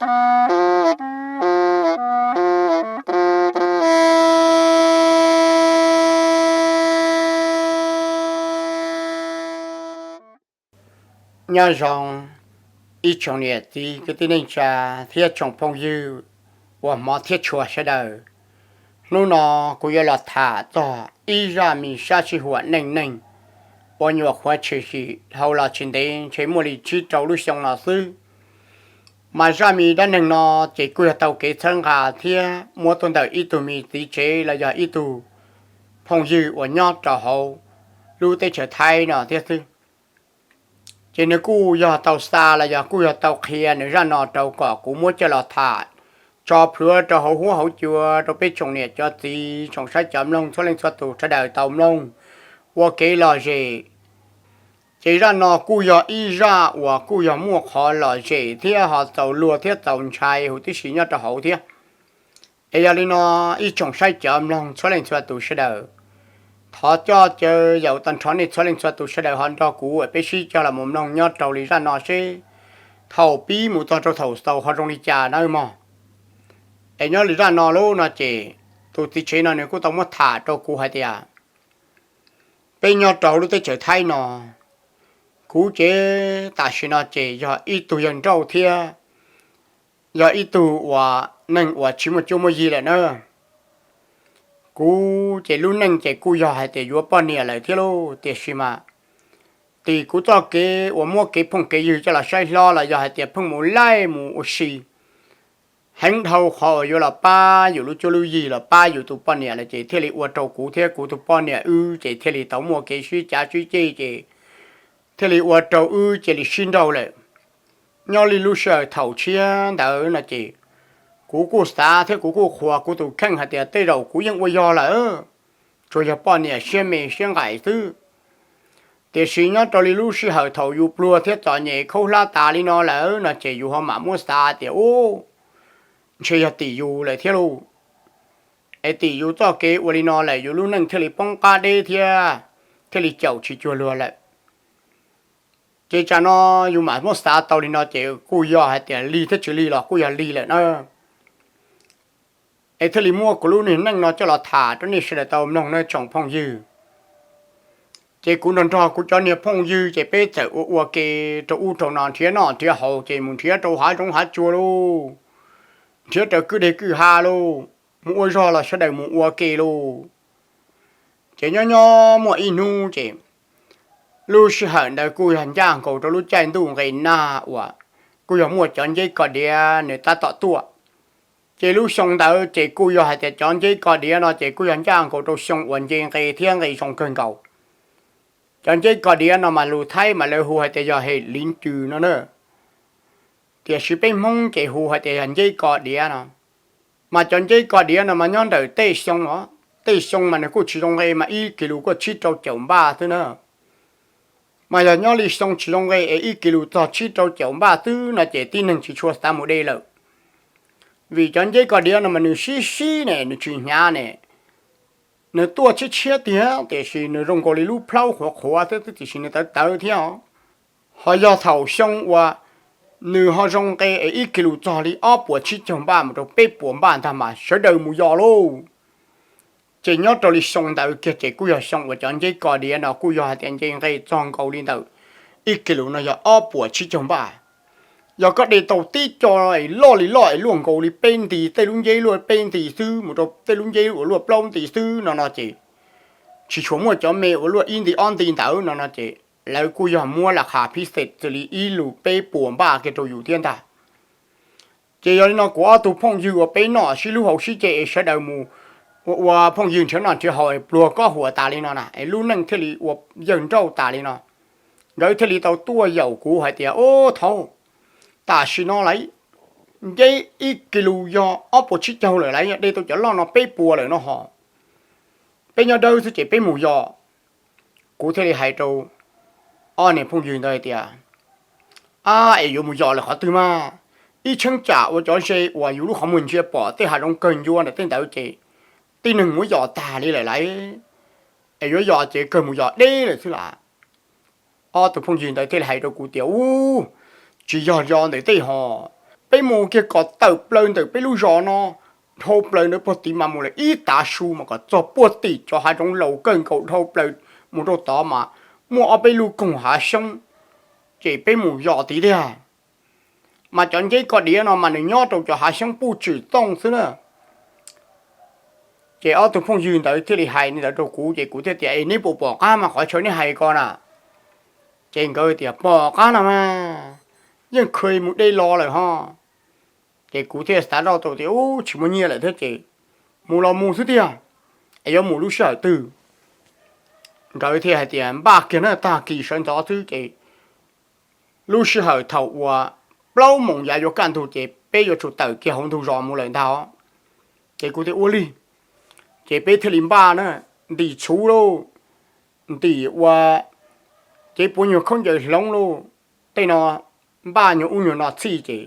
Nyob zoo ib tsoom niam txiv kwv tij neej tsa thiab tsoom phooj ywg uas hmov thiab tshua sawv daws. Hnub no kuv yuav los tham txog ib zaj me sab sij huam neej neeg uas nyuam qhuav tshwm sim dhau los tsis ntev, ntshe muaj li tsib rau lub xyoo no xwb. Mas zaj me dab neeg no ces kuj yog tau kev txhawb nqa thiab muab tuaj ntawm ib tug me txiv tsev los yog ib tug phooj ywg uas nyob rau hauv lub teb chaws Thaib no thiab xwb. Ces nws kuj yog tau xa los yog kuj yog tau qhia nws zaj no rau kom kuv muab coj los tham tso plhuav rau hauv huab hauv cua rau peb tsoom niam cov txiv tsoom saib cov mloog txhua leej txhua tus sawv daws tau mloog ua kev lom zem. Ces zaj no kuj yog ib zaj uas kuj yog muaj qhov lom zem thiab ho txaus luag thiab txaus ntshai huv tib si nyob rau hauv thiab. Es yog li no, ib tsoom saib cov mloog txhua leej txhua tus sawv daws, thov coj caw yaum tag nrho nej txhua leej txhua tus sawv daws ho nrog kuv peb sib cog los mus mloog nyob rau li zaj no seb thaum pib mus txog rau thaum xaus ho zoo li cas nawb mog. Es nyob li zaj no lub no ces tus txiv tsev no nws kuj tau muab tham rau kuv hais tias peb nyob rau lub teb chaws Thaib no, kuv ces tam sim no ces yog ib tug yawg nrauj thiab yog ib tug uas neeg uas tsis muaj cuab muaj yig lawm na. Kuv ces lub neej ces kuj yog hais tias yuav poj niam lawm thiab lauj, tiam sis mas tim kuv txoj kev uas muab kev phooj kev ywg coj los saib hlob los yog hais tias pheej mus laij mus ua si heev dhau qhov uas yuav los pab yus lub cuab lub yig los pab yus tus poj niam lawm ces thiaj li ua rau kuv thiab kuv tus poj niam wb ces thiaj li tau muaj kev sib cav sib ceg ces thiaj li ua rau wb cia li sib nrauj lawm. Nyob li lub sij hawm thaum tshiab ntawd no ces kuv kuj xav thiab kuv kuj qhuas kuv tus kheej hais tias tej zaum kuv yeej ua yog lawm, tsuas yog poj niam siab me siab nqaim xwb. Tiam sis nyob rau li lub sij hawm thaum yus pluag thiab txom nyem khaub hlab tas li no lawm no ces yus ho mam muab xav tias ub, ntshe yog tim yus lawm thiab lauj. Es tim yus txoj kev ua li no lawm yus lub neej thiaj li poob qab deb thiab thiaj li caum tsis cuag luag lawm. Ces tsam no yus mam muab xav tau li no ces kuj yog hais tias lig thiab tsis lig los kuj yog lig lawm na. Es thiaj li muab kuv lub niag neej no coj los tham rau nej sawv daws tau mloog nawb tsoom phooj ywg. Ces kuv nrog nrog kuv cov niag phooj ywg ces peb txawm ua ua ke rau ub rau no nrhiav noj nrhiav haus ces mus nrhiav rau hav zoov hav tsua lauj, nrhiav raws kwj deg kwj ha lauj, mus ua zog los sawv daws mus ua ke lauj. Ces nyob nyob muaj ib hnub ces lub sij hawm ntawd kuj yog ncaj nkaus rau lub caij ntuj nqis nag uas kuj yog muaj cov nceb koj diav nws tab tom tuaj. Ces lub xyoo ntawd ces kuj yog hais tias cov nceb koj diav no ces kuj yog ncaj nkaus rau xyoo uas nce nqe thiab nqe zoo kawg nkaus. Cov nceb koj diav no mas lus Thaib mas lawv hu hais tias yog hem liv rws no na, tiam sis peb Hmoob ces hu hais tias yog nceb koj diav no. Mas cov nceb koj diav no mas nyob ntawm tej xyoo os, tej xyoo mas nws kuj tsis zoo nqe mas ib kis lus kuj tsib rau caum npaj xwb na. Mas yog nyob li xyoo tsis zoo nqe es ib kis lus txog tsib rau caum npaj xwb no ces tib neeg tsis tshua xav mus de lawm. Vim cov nceb koj diav no mas nws sib sib ne, nws tsis hnyav ne, nws tuaj tshiab tshiab tiag tiam sis nws zoo nkaus li lub plhaub qhuav qhuav xwb tiam sis nws tawv tawv thiab os. Ho yog thaum xyoo uas nws ho zoo nqe es ib kis lus txog li ob puas tsib caug npaj mus rau peb puas npaj ntag mas sawv daws mus yos lauj. Ces nyob rau li xyoo ntawd kiag ces kuj yog xyoo uas cov nceb koj diav no kuj yog hais tias nce nqe txog nkaus li ntawm ib kis lus no yog ob puas tsib caug npaj. Yog koj de tau tib co es loj li loj es luaj nkaus li peb nti, tej lub nceb luaj peb nti xwb mus rau tej lub nceb uas luaj plaub nti xwb no no ces tsis tshua muaj cov me uas luaj ib nti ob nti ntawd no no ces lawv kuj yog muab las khas phib xes xws li ib lus peb puas npaj kiag rau yus thiab ntag. Ces yog li no kuv ob tug phooj ywg uas peb noj sib hlub haus sib ce es sawv daws mus ua ua phooj ywg nrhiav noj nrhiav haus es pluag kob huam tas li no na es lub neej thiaj li ua yawg nrauj tas li no. Nkawd thiaj li tau tuaj yaum kuv hais tias, Ub thaud, tam sim no lawm, nceb ib kis lus yog ob puas tsib caug lawm lawm, de tau cov loj no peb puas lawm no ho. Peb nyob dawb xwb ces peb mus yos. Kuv thiaj li hais rau ob niag phooj ywg ntawd hais tias, Ab, es yuav mus yos lawm qhov twg mas? Ib cheeb tsam ua cov ze uas yus lub qhov muag ntsia pom tej hav zoov kawg ncua ntawm tej ntawd ces tib neeg muab yos tag li lawm lauj. Es yuav yos ces kawg mus yos deb lawm xwb las. Ob tug phooj ywg ntawd thiaj li hais rau kuv tias, Ub, tsis yog yos ntawm tej ho, Peb mus kiag kom tawm plaws ntawm peb lub zos no, dhau plaws ntawd puag tid mas mus lawm ib tav su mas kom txog puag tim cov hav zoov laus kawg nkaus dhau plaws mus rau tod mas muaj ob peb lub koog hav xyoob, ces peb mus yos tid tiag. Mas cov nceb koj diav no mas nws nyob rau cov hav xyoob puj tswm tooj xwb na. Ces ob tug phooj ywg ntawd thiaj li hais li ntawd rau kuv, ces kuv thiaj tias, Es neb puas pom qab mas qhov chaw neb hais ko na? Ces nkawd tias, Pom qab no mas, yeej kha mus de los lawm ho. Ces kuv thiaj xav zoj tau tias, Ub, tsis muaj nyiaj lawm thiab ces mus los mus xwb tiag, es yuav mus lub sij hawm twg? Nkawd thiaj hais tias, Npaj kiag na, tag kis sawv ntxov xwb ces lub sij hawm thaum uas plaub moos yav yuav kaj ntug ces peb yuav tsum tawm kiag hauv ntug zos mus lawm ntag. Ces kuv thiaj ua li, ces peb thiaj li npaj na, ntim txhuv lauj, ntim ua, ces puav nyuag khaub ncaws hloov lauj, tej no, npaj nyuag ub nyuag no txhij ces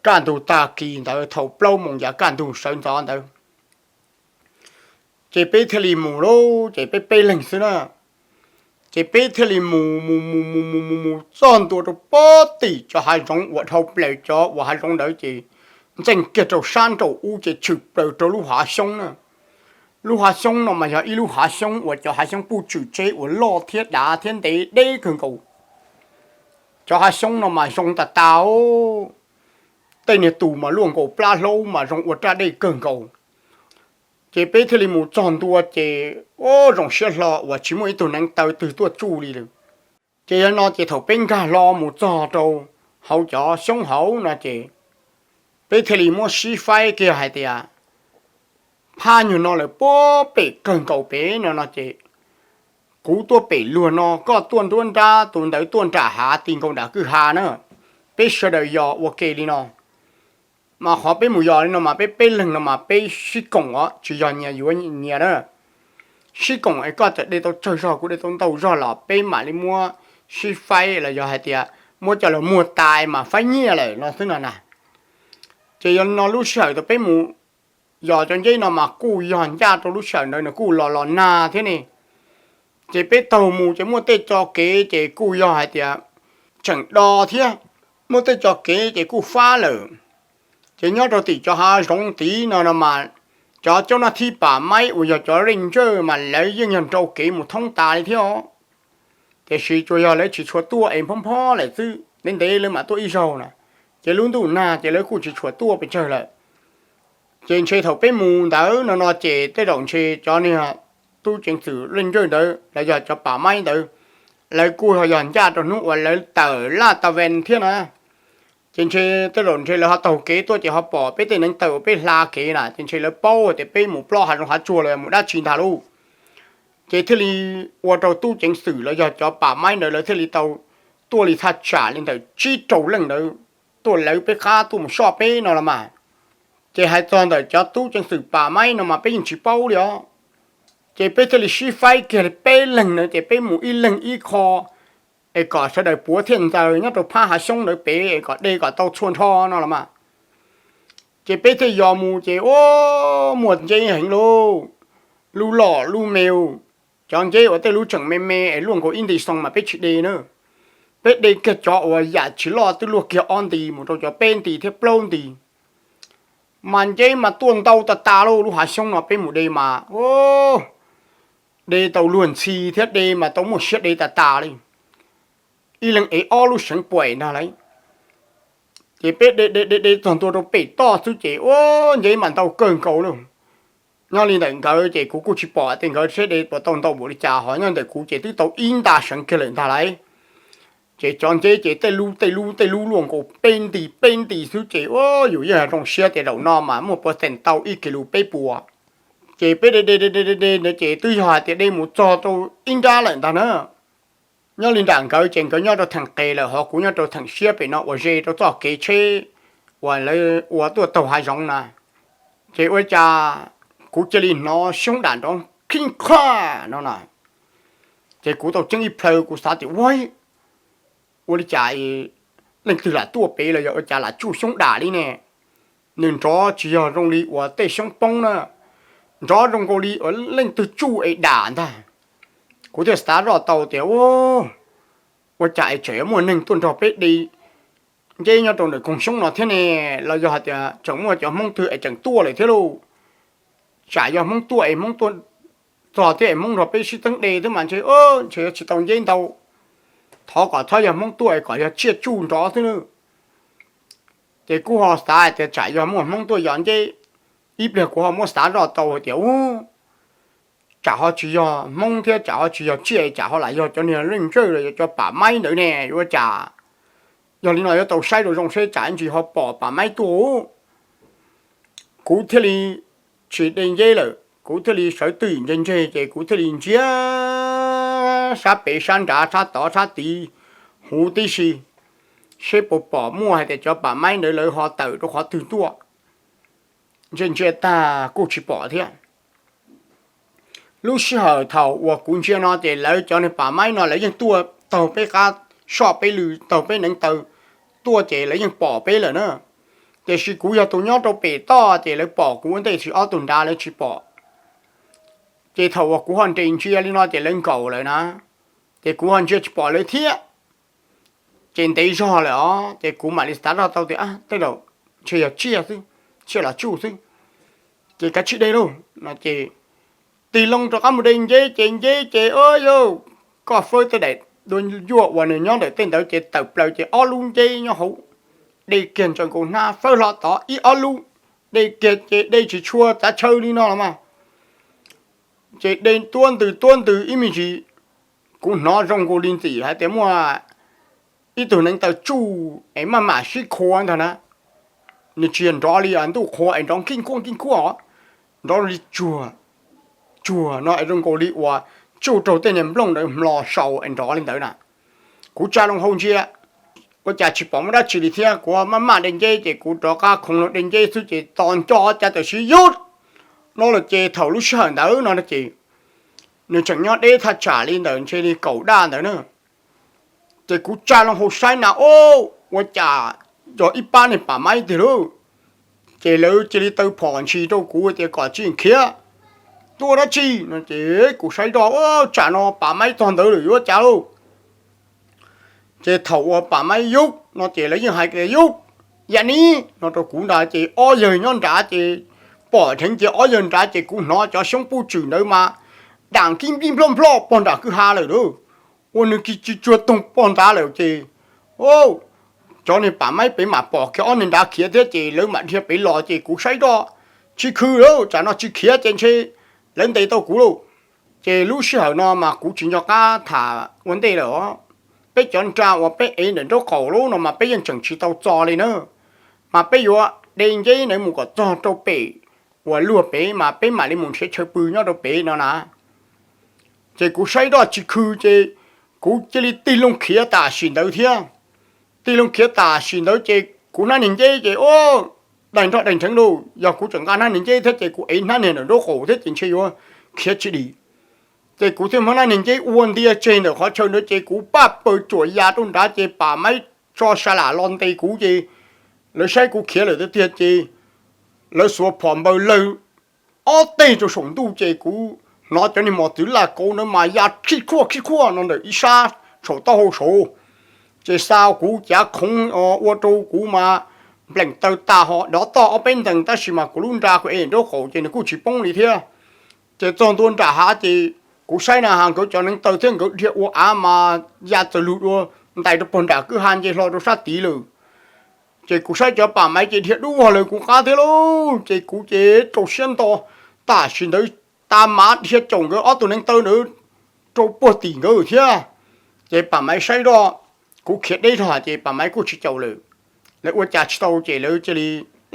kaj ntug tag kis ntawd thaum plaub moos yav kaj ntug sawv ntxov ntawd ces peb thiaj li mus lauj, ces peb peb leeg xwb na. Ces peb thiaj li mus mus mus mus mus mus mus txog ntua rau puag tim cov hav zoov uas dhau plaws cov uas hav zoov ntawd ces ntxeej kiag rau sab nraum ub ces tshwm plaws rau lub hav xyoob na. Lub hav xyoob no mas yog ib lub hav xyoob uas cov hav xyoob puj tswm tseb uas loj thiab dav thiab ntev deb kawg nkaus. Cov hav xyoob no mas zoo tas tas, tej niag tus mas luaj nkaus plab hlaub mas zoo ua raj dej kawg nkaus. Ces peb thiaj li mus txog ntua ces, ua zoo siab hlo uas tsis muaj ib tug neev taw twg tuaj tsuj li lawm. Ces yog no ces thaum peb nkag hlo mus txog rau hauv cov xyoob hauv no ces peb thiaj li muab sib faib kiag hais tias, Phab nyuag no lawm puag pem kawg nkaus pem no no ces kuv tuaj pem luag no, koj tuaj nruab nrab, tus ntawd tuaj nram hav, ti nkaus nram kwj ha na. Peb sawv daws yos ua ke li no. Mas qhov peb mus yos li no mas peb peb leeg no mas peb sib koom os, tsis yog nyias yuav nyias na. Sib koom es koj txawm de tau tsawg zog, kuv de tau ntau zog los peb mam li muab sib faib los yog hais tias muab coj los muag tas mas faib nyiaj lawm no xwb no na. Ces yog li no lub sij hawm thaum peb mus yos cov nceb no mas kuj yog ncaj rau lub sij hawm ntawd nws kuj los los nag thiab ne. Ces peb taug mus ces muaj tej txoj kev ces kuj yog hais tias tseem do thiab, muaj tej txoj kev ces kuj fab lawm. Ces nyob rau tim cov hav zoov tid no no mas cov caub nab thib pam maib uas yog cov ranger mas lawv yeej yog nrau kev mus thoob tas li thiab os. Tiam sis tsuas yog lawv tsis tshua tuaj es phob phob lawm xwb, ntev ntev lawv mam tuaj ib zaug na. Ces lub ntuj nag ces lawv kuj tsis tshua tuaj pes tsawg lawm. Ces ntshe thaum peb mus ntawd no no ces tej zaum ntshe cov niag tub ceev xwm ranger ntawd los yog cov pam maib ntawd, lawv kuj yog ncaj rau hnub uas lawv tawm laj ta ven thiab na. Ces ntshe tej zaum ntshe lawv ho taug kev tuaj ces ho pom peb tej neev taw uas peb hla kev na, ces ntshe lawv paub tias peb mus plob hav zoov hav tsuag los mus dab tsi ntag lauj. Ces thiaj li ua rau tub ceev xwm los yog cov pam maib ntawd lawv thiaj li tau tuaj li thaj tsam li ntawm tsib rau leej ntawd tuaj lawv peb qab tuaj mus soj peb no los mas. Ces hais txog ntawm cov tub ceev xwm pam maib no mas peb yeej tsis paub li os. Ces peb thiaj li sib faib kiag li peb leeg na, ces peb mus ib leeg ib qho es kom sawv daws puav thiaj ntxaws nyob rau phab hav xyoob ntawd pem es kom de kom tau txhua nrho no los mas. Ces peb thiaj yos mus ces ua muaj nceb heev lauj, lub loj lub me, cov nceb uas tej lub tseem me me es luaj nkaus ib nti xoo mas peb tsis de na. Peb de kiag cov uas yam tsis loj twb luaj kiag ob nti mus rau cov peb nti thiab plaub nti. Mas nceb mas tuaj ntau tas tas lauj, lub hav xyoob no peb mus de mas de tau luag ntxhi thiab de mas tau muaj siab de tas tas li. Ib leeg ev ob lub seev puam ntag lauj. Ces peb de de de de txog ntua rau pem toj xwb ces ua nceb mas ntau kawg nkaus lauj. Nyob li ntawm nkawd ces kuv kuj tsis pom tias nkawd seb de puas tau ntau npaum li cas, ho nyob ntawm kuv ces twb tau ib nta seev kiag lawm ntag lauj. Ces cov nceb ces tej lub tej lub tej lub luaj nkaus peb nti peb nti xwb ces ua yus yeej zoo siab tias zaum no mas muaj puas teem tau ib kis lus peb puas. Ces peb de de de de de de ntawd ces twb yog hais tias de mus txog rau ib nrab lawm ntag na. Nyob li nram nkawd ces nkawd nyob rau theem qes lawm ho kuv nyob rau theem siab pem no uas ze rau txoj kev tsheb uas lawv ua tuaj taug hav zoov na. Ces ua cas kuv cia li hnov xyoob dam nrov khib qhaj no na. Ces kuv tau ceeb ib plhaw kuv xav tias ua, ua li cas leej twg lam tuaj pem los yog ua cas lam tsuj xyoob dam li ne. Nws nrov tsis yog zoo li uas tej xyoob poob na, nrov zoo nkaus li uas leej twg tsuj es dam ntag. Kuv thiaj xav zoj tau tias ua, ua cas es tseem yuav muaj neeg tuaj nrog peb de nceb nyob rau ntawm koog xyoob no thiab ne, los yog hais tias tseem muaj cov Hmoob twg es tseem tuaj lawm thiab lauj. Tsam yog Hmoob tuaj es Hmoob tuaj txog thiab es Hmoob nrog peb sib txeeb de thiab mas ntshe, ntshe tsis tau nceb ntau. Thov kom txhob yog Hmoob tuaj es kom yog tsiaj tsuj nrov xwb na. Ces kuv ho xav hais tias tsam yog muaj Hmoob tuaj yos nceb, ib pliag kuv ho muab xav zoj tau hais tias, u, tsam ho tsis yog Hmoob thiab tsam ho tsis yog tsiaj, tsam ho lam yog cov niag leej ntsawj los yog cov pam maib ntawd ne, yuav ua cas? Yog li no yuav tau saib rau zoo seb tsam ntsis ho pom pam maib tuaj. Kuv thiaj li tsis de nceb lawm, kuv thiaj li sawv twj ywm ntse ntse ces kuv thiaj li ntsia sab pem sab nrad sab tod sab tid huv tib si, seb puas pom muaj hais tias cov pam maib ntawd lawv ho tawm rau qhov twg tuaj. Ntsia ntsia tag kuj tsis pom thiab. Lub sij hawm thaum uas kuv ntsia no ces lawv cov niag pam maib no lawv yeej tuaj taug peb qab soj peb lw taug peb neev taw tuaj ces lawv yeej pom peb lawm na. Tiam sis kuv yog tus nyob rau pem toj ces lawv pom kuv ua ntej tsis ob tug nrad lawv tsis pom. Ces thaum uas kuv ho nres ntsia li no ces lawv nkaum lawm na, ces kuv ho ntsia tsis pom lawv thiab. Ces ntev zog lawm os, ces kuv mam li xav zoj tau tias, a, tej zaum ntshe yog tsiaj xwb, tsiaj los tsuj xwb, ces kav tsij de lauj no ces tig loo rov qab mus de nceb ces nceb ces, o, yau, koj fawb tej daim duab yuaj uas nws nyob ntawm tej ntawd ces tawm plaws ces ob lub nceb nyob hauv, de kiag ntsaws nkaus hnab fawb hlo tod ib ob lub, de kiag ces de tsis tshua txav chaw li no los mas. Ces de tuab ntws tuab ntws ib me ntsis, kuv hnov zoo nkaus li ntxim hais tias muaj ib tug neev taw tsuj es maj mam sib qhua ntag na. Nws tsis yog nrov li ntuj qhua es nrov nkij nkuaj nkij nkuaj, nrov li tsuag tsuag no es zoo nkaus li uas tsuj raug tej niag nplooj ntawd hmlo sau es nrov li ntawd na. Kuv tsa loo hau ntsia, ua cas tsis pom muaj dab tsi li thiab, kuv maj maj de nceb ces kuv rov qab khoov los de nceb xwb ces tos nco cas tam sim yus no lawm ces thaum lub sij hawm ntawd no ces nws tseem nyob deb thaj tsam li ntawm ntshe li kaum daj ntawd na. Ces kuv tsa loo hau saib na, o, ua cas yog ib pab niag pam maib tiag lauj. Ces lawv cia li taw phom ntshis rau kuv tias kom tsis khiav, tuaj dab tsi no ces kuv saib zoj, tsam no pam maib txog ntawd lawm yuav cas lauj. Ces thaum uas pam maib yub no ces lawv yeej hais tias yub, yam ni no rau kuv nrad ces ob yawg nyob nrad ces pom dheev ces ob yawg nrad ces kuv hnov cov xyoob puj tswm ntawd mas dam kib nplij nploj nploj pog nram kwj ha lawm lauj. Ua nws kis tsis tsuag toog pog nrad lawm ces cov niag pam maib pem mam pom kiag ob niag nrad khiav thiab ces lawv mam dhia pem los ces kuv saib zoj tsis khw lauj, tsam no tsis khiav ces ntshe lawv ntes tau kuv lauj. Ces lub sij hawm no mas kuv tsis nco qab tham ua ntej lawm os. Peb cov nra uas peb ev ntawm nraub qaum lub no mas peb yeej tseem tsis tau txo li na. Mas peb yuav de nceb ntawd mus kom txog rau pem uas luag pem mas peb mam li mus nrhiav chaw pw nyob rau pem no na. Ces kuv saib zoj tsis khw ces kuv cia li tig loo khiav tam sim ntawd thiab. Tig loo khiav tam sim ntawd ces kuv hnab niag nceb ces, o, daig nroj daig nrheev lauj, yog kuv tseem nqa hnab niag nceb thiab ces kuv ev hnab niag ntawm nraub qaum thiab ces ntshe yuav khiav tsis dim. Ces kuv thiaj muab hnab niag nceb ua ntia tseg ntawm qhov chaw ntawd ces kuv paj paws tsuam ya rau nrad ces pam maib tso sa lam los ntes kuv ces lawv saib kuv khiav lawm tiag tiag ces lawv xuas phom npaws lawg ob teg rau saum ntuj ces kuv hnov cov niag mos txwv laj kauv ntawd mas ya khij khuaj khij khuaj no ntawm ib sab saum taub hau saud. Ces xa kuv cav khoov ua rau kuv mas npleem taw tas ho dov toj ob peb ntees tab sis mas kuv lub nra kuv ev nraub qaum ces nws kuj tsis poob li thiab. Ces txog ntua nram hav ces kuv saib na has nkawd cov neev taw thiab nkawd dhia ua av mas ya txawm lug dua ntais rau pog nram kwj ha nce hlo rau sab tid lawm. Ces kuv saib cov pam maiv ces dhia dub vog lawm kuv qab thiab lauj, ces kuv ces rau siab nto tam sim ntawd tas mav dhia caum nkawd ob tug neev taw ntawd rau puag tim nkawd thiab. Ces pam maiv saib zoj kuv khiav deb zog ces pam maiv kuj tsis caum lawm. Lawv ua cas tsis tau ces lawv cia li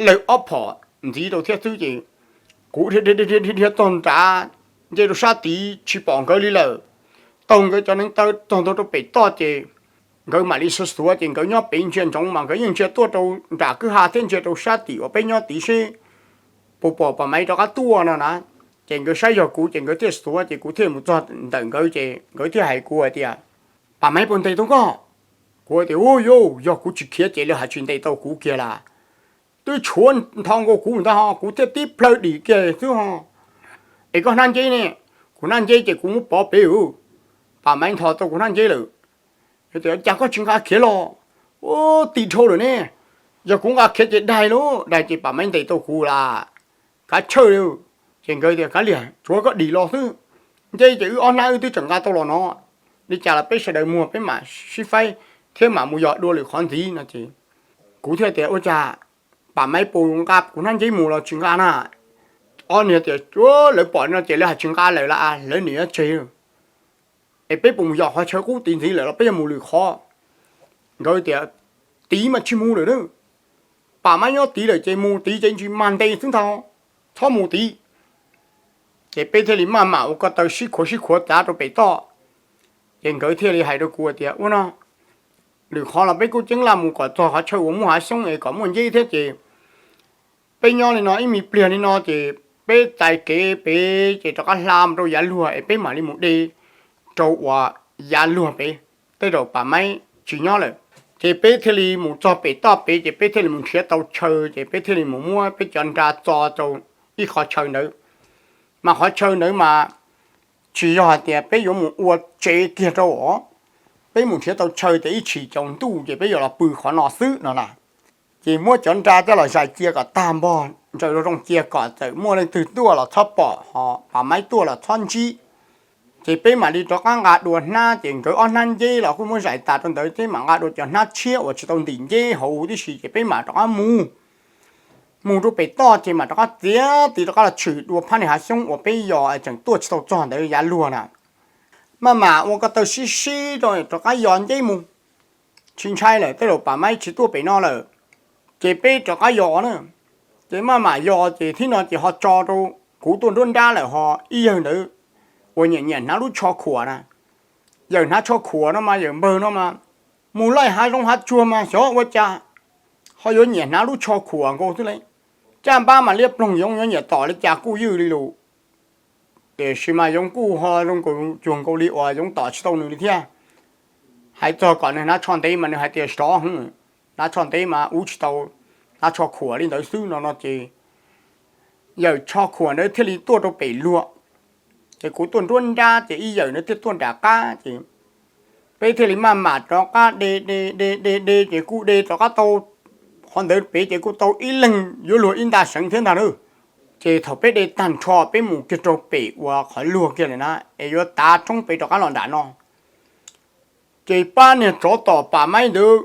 lawg ob phom ntxiv rau thiab xwb ces kuv dhia dhia txog nrad nce rau sab tid tsis pom nkawd li lawm. Taug nkawd cov neev taw txog ntua rau pem toj ces nkawd mam li xuav xuav ces nkawd nyob pem ntsia ntsoov mas nkawd yeej ntsia tuaj rau nram kwj ha thiab ntsia rau sab tim uas peb nyob tid seb puas pom pam maiv rov qab tuaj no na. Ces nkawd saib yog kuv ces nkawd thiaj xuav ces kuv thiaj mus txog ntawm nkawd ces nkawd thiaj hais kuv hais tias, pam maiv puas ntes tau koj? Kuv tias, u, yog kuv tsis khiav ces lawv hais tsis ntes tau kuv kiag las. Twb tshuav nthos nkaus kuv ntag ho kuv thiaj tib plhaw dim kiag xwb ho. Es koj hnab nceb ne? Kuv hnab nceb ces kuv muab pov pem. Pam maiv nthos tau kuv hnab nceb lawm. Cas koj tsis nqa khiav los? Ub, tim dhau lawm ne, yog kuv nqa khiav ces daig lauj, daig ces Pam Maib ntes tau kuv lawm, kav chawj li. Ces nkawd tias, Kav liam, tsuav koj dim los xwb, nce ces wb ob hnab wb twb tseem nqa tau los no. Li cas los peb sawv daws muag peb mam sib faib thiab mam mus yos dua lwm qhov ntxiv no ces kuv thiaj tias, Ua cas Pam Maib puas nqa kuv hnab nceb mus los tsis nqa na? Ob niag tias, Lawv pom no ces lawv hais tsis nqa lawm las, lawv nim yuav tseg. Es peb puas mus yos qhov chaw qub tid ntxiv lawm los peb yuav mus lwm qhov? Nkawd tias, Tid mas tsis mus lawm na, Pam Maib nyob tid lawm ces mus tid ces ntsis mag ntes xwb ntag, txhob mus tid. Ces peb thiaj li maj mam ua ko taw sib khuav sib khuav txav rau pem toj. Ces nkawd thiaj li hais rau kuv tias, Ua no, lwm qhov los peb kuj ceeb laj mus kom txog qhov chaw uas muaj hav xyoob es kom muaj nceb thiab ces peb nyob li no ib me pliag li no ces peb txais kev pem ces rov qab hla mus rau yav luag es peb mam li mus de rau uas yav luag pem, tej zaum Pam Maib tsis nyob lawm. Ces peb thiaj li mus txog pem toj pem ces peb thiaj li mus nrhiav tau chaw ces peb thiaj li mus muab peb cov nra txo rau ib qhov chaw ntawd. Mas qhov chaw ntawd mas tsis yog hais tias peb yuav mus ua tsev kiag rau os, peb mus nrhiav tau chaw tias ib tshim caum ntuj ces peb yuav los pw qhov no xwb no na. Ces muab cov nra coj los zais cia kom tag npog, ntsaws zoo zoo cia kom txawm muaj leej twg tuaj los txhob pom, ho Pam Maib tuaj los txhob ntsib. Ces peb mam li rov qab nqa dua hnab, ces nkawd ob hnab nceb los kuj muab zais tas rau ntawd, peb mam nqa dua cov hnab tshiab uas tsis tau ntim nceb hauv tib si ces peb mam rov qab mus. Mus rau pem toj ces mam rov qab txiav tis rov qab los tshwm dua phab niag hav xyoob uas peb yos tseem tuaj tsis tau txog ntawd yav luag na. Maj mam ua ko taw sib sib rau rov qab yos nceb mus, tsis ntshai lawm, tej zaum Pam Maib tsis tuaj pem no lawm, ces peb rov qab yos na. Ces maj mam yos ces thib no ces ho tso rau kuv tuaj nruab nrab lawm, ho ib yawg ntawd uas nyiam nyiam hnav lub tsho khuam na, yawm hnav tsho khuam no mas yawm npawg no mas mus laij hav zoov hav tsuag mas xyov ua cas ho yuav nyiam hnav lub tsho khuam nkaus xwb li. Caj npab mas liab ploog, yoov yuav nyiam tom li cas kuj ywj li lus. Tiam sis mas yoov kuj ho zoo nkaus cuag nkaus li uas yoov tom tsis tau nws li thiab. Hais txog kom nws hnav tsho ntev mas nws hais tias sov heev, hnav tsho ntev mas ua tsis tau, hnav tsho khuam li ntawd xwb no no ces yawm tsho khuam ntawd thiaj li tuaj rau pem luag, ces kuv tuaj nruab nrab ces ib yawm ntawd thiaj tuaj nram qab ces peb thiaj li maj mam rov qab de de de de de ces kuj de rov qab tau qhov ntawd pem ces kuj tau ib leeg yuav luag ib nta seev thiab ntag na. Ces thaum peb de tag nrho peb mus kiag rau pem uas qhov luag kiag lawm na es yuav tav roob pem rov qab los nram no, ces pab niag tsov tom Pam Maib ntawd,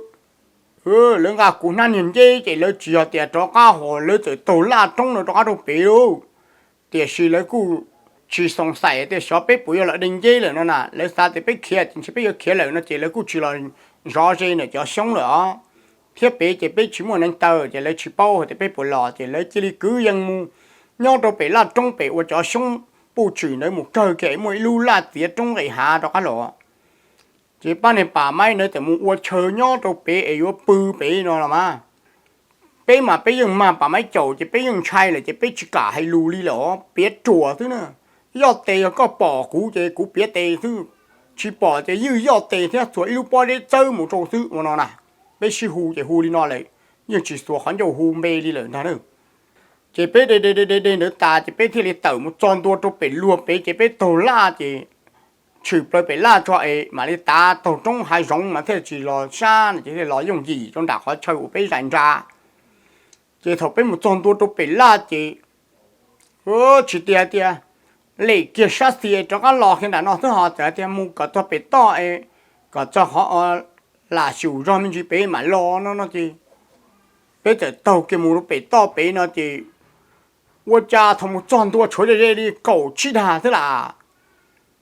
lawv nqa kuv hnab niag nceb ces lawv tsis yog tias rov qab ho, lawv txawm taug laj roob no rov qab rau pem lauj. Tiam sis lawv kuj tsis xoom xaim tias xyov peb puas yuav los de nceb lawm no na, lawv xav tias peb khiav ces ntshe peb yuav khiav lawm no ces lawv kuj tsis los zov ze ntawm cov xyoob lawm os. Thiab pem ces peb tsis muaj neev taw ces lawv tsis paub hais tias peb puas los ces lawv cia li kwv yees mus nyob rau pem laj roob pem uas cov xyoob puj tswm ntawd mus kawg kiag muaj ib lub laj txiav roob nqis hav rov qab los. Ces pab niag Pam Maib ntawd txawm mus ua chaw nyob rau pem es yuav pw pem no los mas. Peb mas peb yeej mag Pam Maib caum ces peb yeej ntshai lawm ces peb tsis kam hais lus li lawm os, piav ruam xwb na. Yoj tes, yog koj pom kuv ces kuv piav tes xwb, tsis pom ces ywj yoj tes thiab txhuam ib lub pob zeb txawb mus rau xwb ua no na. Peb sib hu ces hu li no lawm, yeej tsis xuas qhov ncauj hu npe li lawm ntag na. Ces peb de de de de de ntawd tas ces peb thiaj li tawm mus txog ntua rau pem luag pem ces peb taug laj ces tshwm plaws pem laj tso es mam li tav taug roob hav zoov mas thiaj tsis los sab no ces thiaj los yooj yim rau nram qhov chaw uas peb zais nra. Ces thaum peb mus txog ntua rau pem laj ces tsis tias tias lem kiag sab xis rov qab los kiag nram no xwb, ho txawm tias mus kom txog pem toj es kom txog qhov lam xyum zog me ntsis pem mam los no no ces peb txawm taug kiag mus rau pem toj pem no ces ua cas thaum mus txog ntua tshuav ze ze li kaum tsib dag xwb las.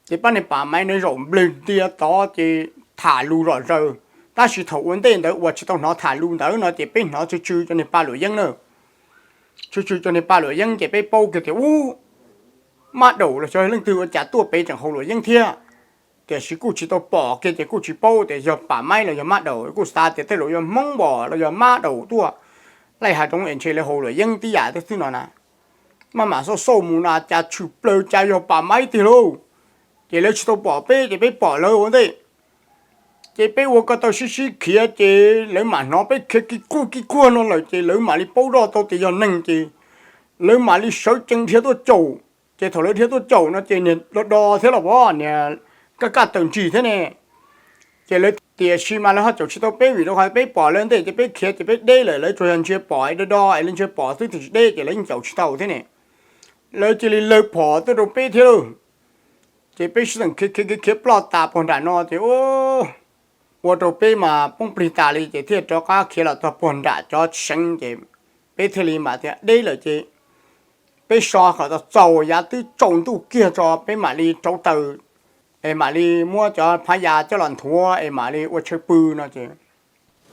Ces pab niag Pam Maib ntawd zaum nplawg ntia tod ces tham lus zom zaws, tab sis thaum ua ntej ntawd uas tsis tau hnov tham lus ntawd no ces peb hnov tsw tsw cov niag pa luam yeeb na. Tsw tsw cov niag pa luam yeeb ces peb paub kiag tias ub, mab daum los xyov leej twg ua cas tuaj pem tseem haus luam yeeb thiab. Tiam sis kuj tsis tau pom kiag ces kuj tsis paub tias yog Pam Maib los yog mab daum, kuj xav tias tej zaum yog Hmoob Npom los yog mab daum tuaj laij hav zoov es ntshe lawv haus luam yeeb tib yam thiab xwb no na. Maj mam xauj xauj mus na cas tshwm plaws cas yog Pam Maib tiag lauj. Ces lawv tsis tau pom peb ces peb pom lawv ua ntej. Ces peb ua ko taw sib sib khiav ces lawv mam hnov peb khiav kis kuj kis kuag no lawm ces lawv mam li paub zoj tau tias yog neeg ces lawv mam li sawv tsees dhia tuaj caum. Ces thaum lawv dhia tuaj caum no ces niag do do thiab los pom niag kaj kaj tawm ntsig thiab ne. Ces lawv Tiam sis mas lawv ho caum tsis tau peb vim rau qhov peb pom lawv ntej ces peb khiav ces peb deb lawm, lawv tsuas yog ntsia pom es do do es lawv ntsia pom xwb tiam sis deb ces lawv yeej caum tsis tau thiab ne. Lawv cia li lawv phom tuaj rau peb thiab lauj. Ces peb sib teem khiav khiav khiav ploj tas puag nram no ces ua rau peb mas poob plig tas li ces thiaj rov qab khiav los txog puag nram cov seev ces peb thiaj li mam tias deb lawm ces peb so kom tau txaus yav twb tsaus ntuj kiag tso peb mam li rauv taws es mam li muab cov phab ya coj los nthuav es mam li ua chaw pw no ces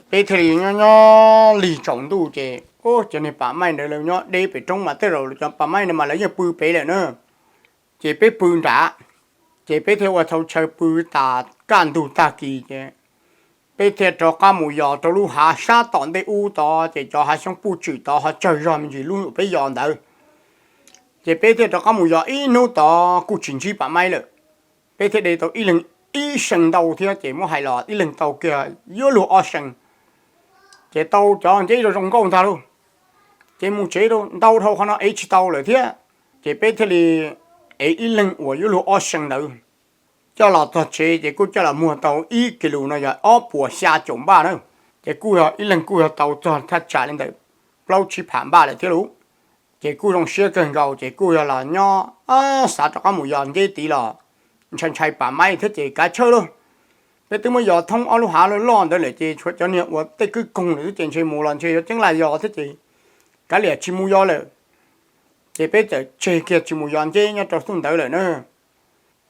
peb thiaj li nyob nyob lig tsaus ntuj ces cov niag pam maij ntawd lawv nyob deb pem roob mas tej zaum cov pam maij no mas lawv yeej pw pem lawm na. Ces peb pw nrad, ces peb thiaj ua tau chaw pw tas kaj ntug tag kis ces peb thiaj rov qab mus yos rau lub hav sab tom ntej ub tod ces cov hav xyoob puj tswm tod ho tsawg zog me ntsis lub uas peb yos ntawd. Ces peb thiaj rov qab mus yos ib hnub tod kuj tsis ntsib pam maib lawm. Peb thiaj de tau ib leeg ib seev ntau thiab ces muab hais los ib leeg tau kiag yuav luag ob seev. Ces tau cov nceb zoo zoo nkauj ntag lauj. Ces mus tsev ntau dhau qhov no ev tsis tau lawm thiab. Ces peb thiaj li ev ib leeg uas yuav luag ob seev ntawd coj los txog tsev ces kuj coj los muag tau ib kis lus no yog ob puas xya caum npaj na. Ces kuj yog ib leeg kuj yog tau txog thaj tsam li ntawm plaub tsib phav npaj lawm thiab lauj. Ces kuj zoo siab kawg nkaus ces kuj yog los nyob xav rov qab mus yos nceb tid los ntshai ntshai pam maib thiab ces kav chawj lauj. Peb twb muab yos thoob ob lub hav loj loj ntawd lawm ces tshuav cov niag ua tej kwj koog lawm xwb ces ntshe mus los ntshe yuav ceeb laj yos thiab ces kav liam tsis mus yos lawm. Ces peb txawm tseg kiag tsis mus yos nceb nyob rau xub ntawd lawm na.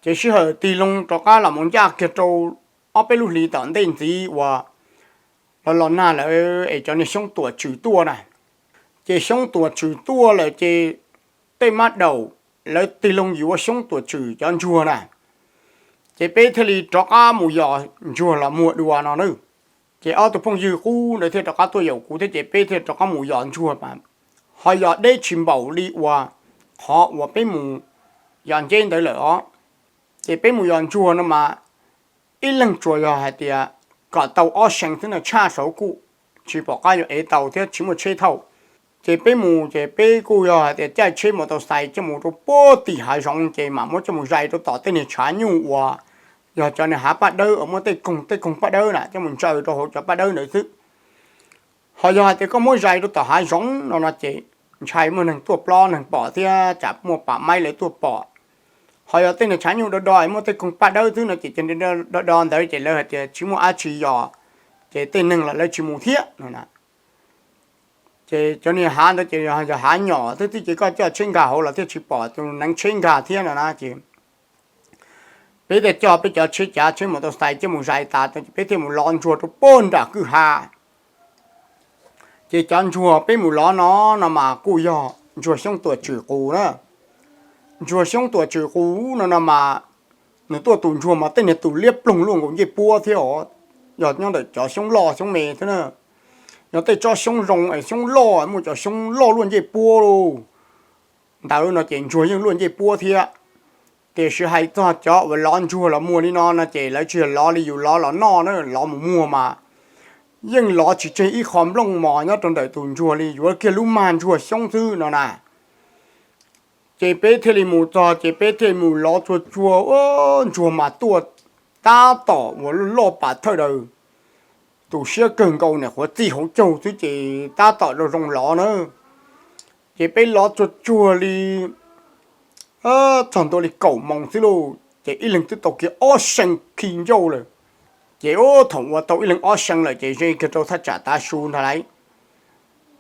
Ces sij hawm tig loo rov qab los mus ncaj kiag rau ob peb lub hlis tom ntej ntxiv uas los los nag lawm es cov niag xyoob tuam tswm tuaj na. Ces xyoob tuam tswm tuaj lawm ces tej mab daum lawv tig loo yuav xyoob tuam tswm cov ntsuag na. Ces peb thiaj li rov qab mus yos ntsuag los muag dua no na. Ces ob tug phooj ywg qub ntawd thiaj rov qab tuaj yaum kuv thiab ces peb thiaj rov qab mus yos ntsuag mas ho yos deb tsis npaum li uas qhov uas peb mus yos nceb ntawd lawm os. Ces peb mus yos ntsuag no mas ib leeg tsuas yog hais tias kom tau ob seev xwb no tshaj saud kuj tsis pom qab yuav ev tau thiab tsis muaj tsheb thauj. Ces peb mus ces peb kuj yog hais tias caij tsheb mus tau xais coj mus rau puag tim hav zoov ces mam muab coj mus zais rau tom tej niag tshav nyuj uas yog cov niag hav paj dawb uas muaj tej koog tej koog paj dawb na coj mus ntsaws rau hauv cov paj dawb ntawd xwb. Ho yog hais tias koj muab zais rau tom hav zoov no no ces ntshai muaj neeg tuaj plob neeg pom thiab tsam muaj pam maib lawv tuaj pom. Ho yog tej niag tshav nyuj do do muaj tej koog paj dawb xwb no ces cov do do ntawd ces lawv hais tias tsis muaj dab tsi yos, ces tej neeg los lawv tsis mus thiab no. Ces cov niag hav ntawd ces yog hav nyom xwb ces koj coj tsheb nkag hauv los thiaj tsis pom tus neev tsheb nkag thiab no na ces peb thiaj coj peb cov tsheb cav tsheb mus tau xais coj mus zais tas ces peb thiaj mus lov ntsuag rau puag nram kwj ha. Ces cov ntsuag peb mus lov no no mas kuj yog ntsuag xyoob tuam tswm qus na. Ntsuag xyoob tuam tswm qus no no mas nws tuaj tus ntsuag mas tej niag tus liab ploog luaj nkaus ncej puab thiab os. Yog nyob ntawm cov xyoob loj xyoob me thiab na. Yog tej tsob xyoob zoo es xyoob loj muaj cov xyoob loj luaj ncej puab lauj, ntawd no ces ntsuag yeej luaj ncej puab thiab. Tiam sis hais txog cov uas lov ntsuag los muag li no no ces lawv tsis yog lov li yus lov los noj na, lov mus muag mas yeej lov tsis tseg ib qho nplooj mos nyob rau ntawm tus ntsuag li, yuav kiag lub mag ntsuag xyoob xwb no na. Ces peb thiaj li mus txog ces peb thiaj mus lov tsuag tsuag ntsuag mas tuaj tab tom uas loj pam thawj daws, tus siab kawg nkaus niam qhuav txij hauv caug xwb ces tab tom zoo zoo lov na. Ces peb lov tsuag tsuag li txog ntua li kaum moos xwb lauj ces ib leeg twb tau kiag ob seev khi ncauj lawm. Ces thaum uas tau ib leeg ob seev lawm ces ze kiag rau thaj tsam tav su ntag lauj.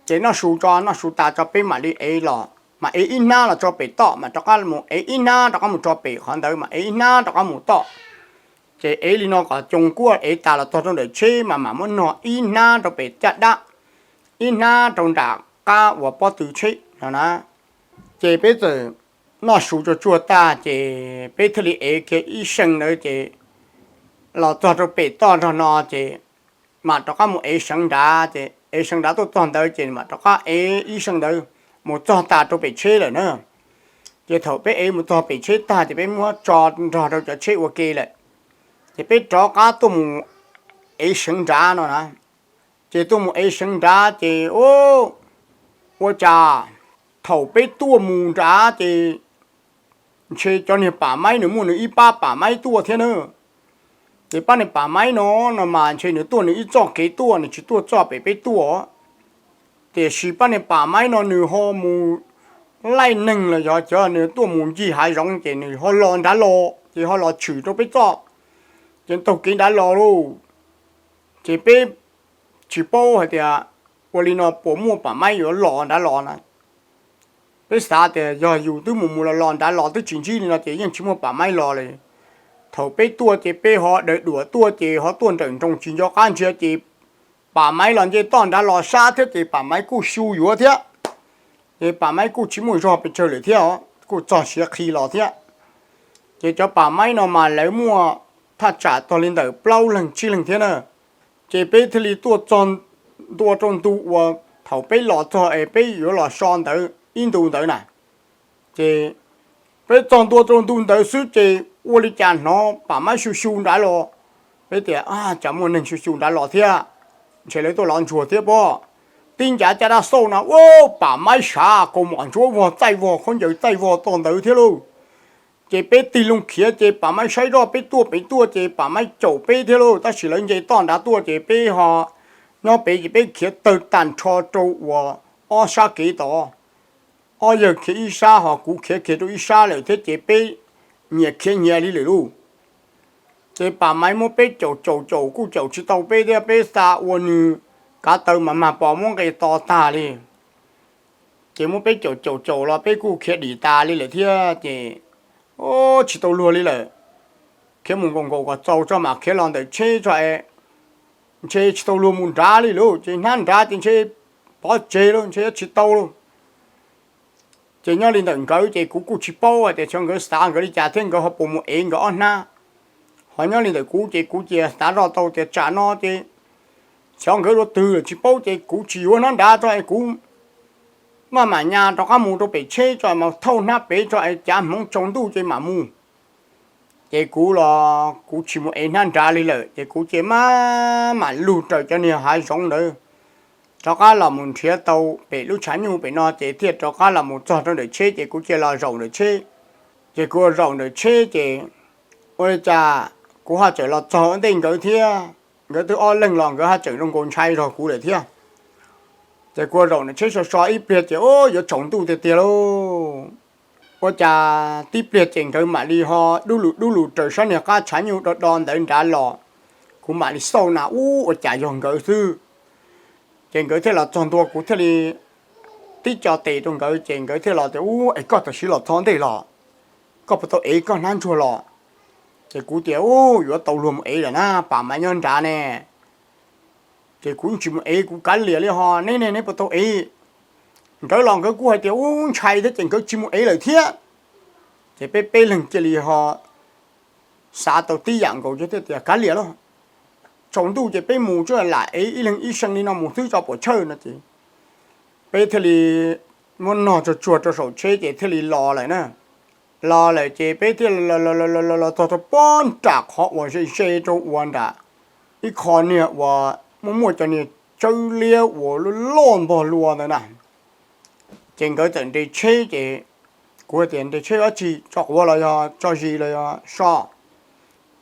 Ces noj su tso noj su tas tso peb mam li ev los mas ev ib hnab los tso pem toj mas rov qab mus ev ib hnab rov qab mus tso pem qhov ntawd mas ev ib hnab rov qab mus toj. Ces ev li no kom coo kuaj ev tas los txog rau ntawm tsheb mas mam muab nog ib hnab rau pem caj dab, ib hnab rau nram qab uas pob tw tsheb no na. Ces peb txawm noj su tsuag tsuag tag ces peb thiaj li ev kiag ib seev ntawd ces los txog rau pem toj nrog no ces mam rov qab mus ev seev nrad ces ev seev nrad tuaj txog ntawd ces mam rov qab ev ib seev ntawd mus txog tas rau pem tsheb lawm na. Ces thaum peb ev mus txog pem tsheb tag ces peb muab tso nrog rau cov tsheb ua ke lawm. Ces peb rov qab tuaj mus ev seev nrad no na. Ces tuaj mus ev seev nrad ces ua cas thaum peb tuaj mus nrad ces ntshe cov niag pam maib nws muaj nws ib pab pam maib tuaj thiab na. Ces pab niag Pam Maib no, no mas ntshe nws tuaj nws ib txoj kev tuaj, nws tsis tuaj txoj pem peb tuaj. Tiam sis pab niag Pam Maib no nws ho mus laij neeg los yog cov nws tuaj mus ncig hav zoov ces nws ho los nrad los ces ho los tshwm rau peb txoj, ces taug kev nrad los lauj. Ces peb tsis paub hais tias ua li no puas muaj Pam Maib yuav los nrad los na. Peb xav tias yog yus twb mus mus los los nrad los twb tsis ntsib li no ces yeej tsis muaj Pam Maib los li. Thaum peb tuaj ces peb ho daws duam tuaj ces ho tuaj nrawm nroos tsis nco qab ntsia ces Pam Maib los nce toj nrad los sab thiab ces Pam Maib kuj xyu yuav thiab. Ces Pam Maib kuj tsis muaj zog pes tsawg lawm thiab, kuj txog siav qhi los thiab. Ces cov Pam Maib no mas lawv muaj thaj tsam tog li ntawm plaub leeg tsib leeg thiab na. Ces peb thiaj li tuaj txog ntua rau ntu uas thaum peb los txog es peb yuav los so ntawd ib ntu ntawd na. Ces peb txog ntua rau ntu ntawd xwb ces ua li cas hnov Pam Maib xyu xyu nrad los. Peb tias, Cas muaj neeg xyu xyu nrad los thiab? Ntshe lawv tuaj lov ntsuag thiab pob. Tib ncav caj dab xauj no ua Pam Maib sav kaus mom ntsuab vog txaij vog khaub ncaws txaij vog toj ntawd thiab lauj. Ces peb tig loo khiav ces Pam Maib saib zoj peb tuaj pem tuaj ces Pam Maib caum peb thiab lauj, tab sis lawv nce toj nrad tuaj ces peb ho nyob pem ces peb khiav tawg tag nrho rau uas ob sab kev tod. Ob yawg khiav ib sab ho kuv khiav kiag rau ib sab lawm thiab ces peb nyias khiav nyias li lawm lauj. Ces Pam Maib muab peb caum caum caum kuj caum tsis tau peb thiab, peb xa ua nws kav taw mas mag pos muab nqe to tag li. Ces muab peb caum caum caum los peb kuj khiav dim tas li lawm thiab ces tsis tau luag li lawm. Khiav mus nkaus nkaus kom txaus tso mam khiav los ntawm tsheb tso es ntshe tsis tau luag mus nrad li lauj, ces hnab nrad ces ntshe pov tseg lauj, ntshe tsis tau lauj. Ces nyob li ntawm nkawd ces kuv kuj tsis paub hais tias xyov nkawd xav nkawd li cas thiab nkawd ho puas mus ev nkawd ob hnab. Ho nyob li ntawm kuv ces kuv cia xav zoj tau tias tsam no ces xyov nkawd dua twg lawm tsis paub ces kuv tsis yuav hnab nrad tso es kuv maj mam nyas rov qab mus rau pem tsheb tso mas thauj hnab pem tso es cav hmoov tsaus ntuj ces mam mus. Ces kuv los kuv tsis mus ev hnab nrad li lawm ces kuv cia maj mam lug raws cov niag hav zoov ntawd rov qab los mus nrhiav tau pem lub tshav nyuj pem no ces thiaj rov qab los mus txog rau ntawm tsheb ces kuv cia los zaum ntawm tsheb. Ces kuv zaum ntawm tsheb ces ua li cas kuv ho txawm los txog ua ntej nkawd thiab, nkawd twb ob leeg los nkawd ho tseem zoo nkaus ntshai zog kuv lawm thiab. Ces kuv zaum ntawm tsheb so so ib pliag ces yuav tsaus ntuj tiag tiag lauj. Ua cas tib pliag ces nkawd mam li ho dub lus dub lus raws sab niag qab tshav nyuj do do ntawd nrad los. Kuv mam li xauj na ub ua cas yog nkawd xwb. Ces nkawd thiaj los txog ntua kuv thiaj li tib co tes rau nkawd ces nkawd thiaj los tias ub es koj tam sim los txog ntej los, koj puas tau ev koj hnab ntsuag los? Ces kuv tias ub yuav tau luag mus ev lawm na, Pam Maib nyob nrad ne. Ces kuv tsis mus ev kuv kav liam li ho neb ne neb puas tau ev? Nkawd los nkawd kuj hais tias ub ntshai thiab ces nkawd tsis mus ev lawm thiab. Ces peb peb leeg cia li ho xav tau tib yam nkaus thiab tias kav liam lauj, tsaus ntuj ces peb mus tsuas lam ev ib leeg ib seem li no mus xwb tso puas tshawj no ces peb thiaj li muab nog tsuag tsuag rau saum tsheb ces thiaj li los lawm na. Los lawm ces peb thiaj los los txog rau pob nram qhov uas ze ze rau uas nram ib qho niag uas muaj muaj cov niag tsawb liab uas loj loj npog lua ntawd na. Ces nkawd txawm nres tsheb ces kuv tias nres tsheb dab tsi, tso quav los yog tso zis los yog so?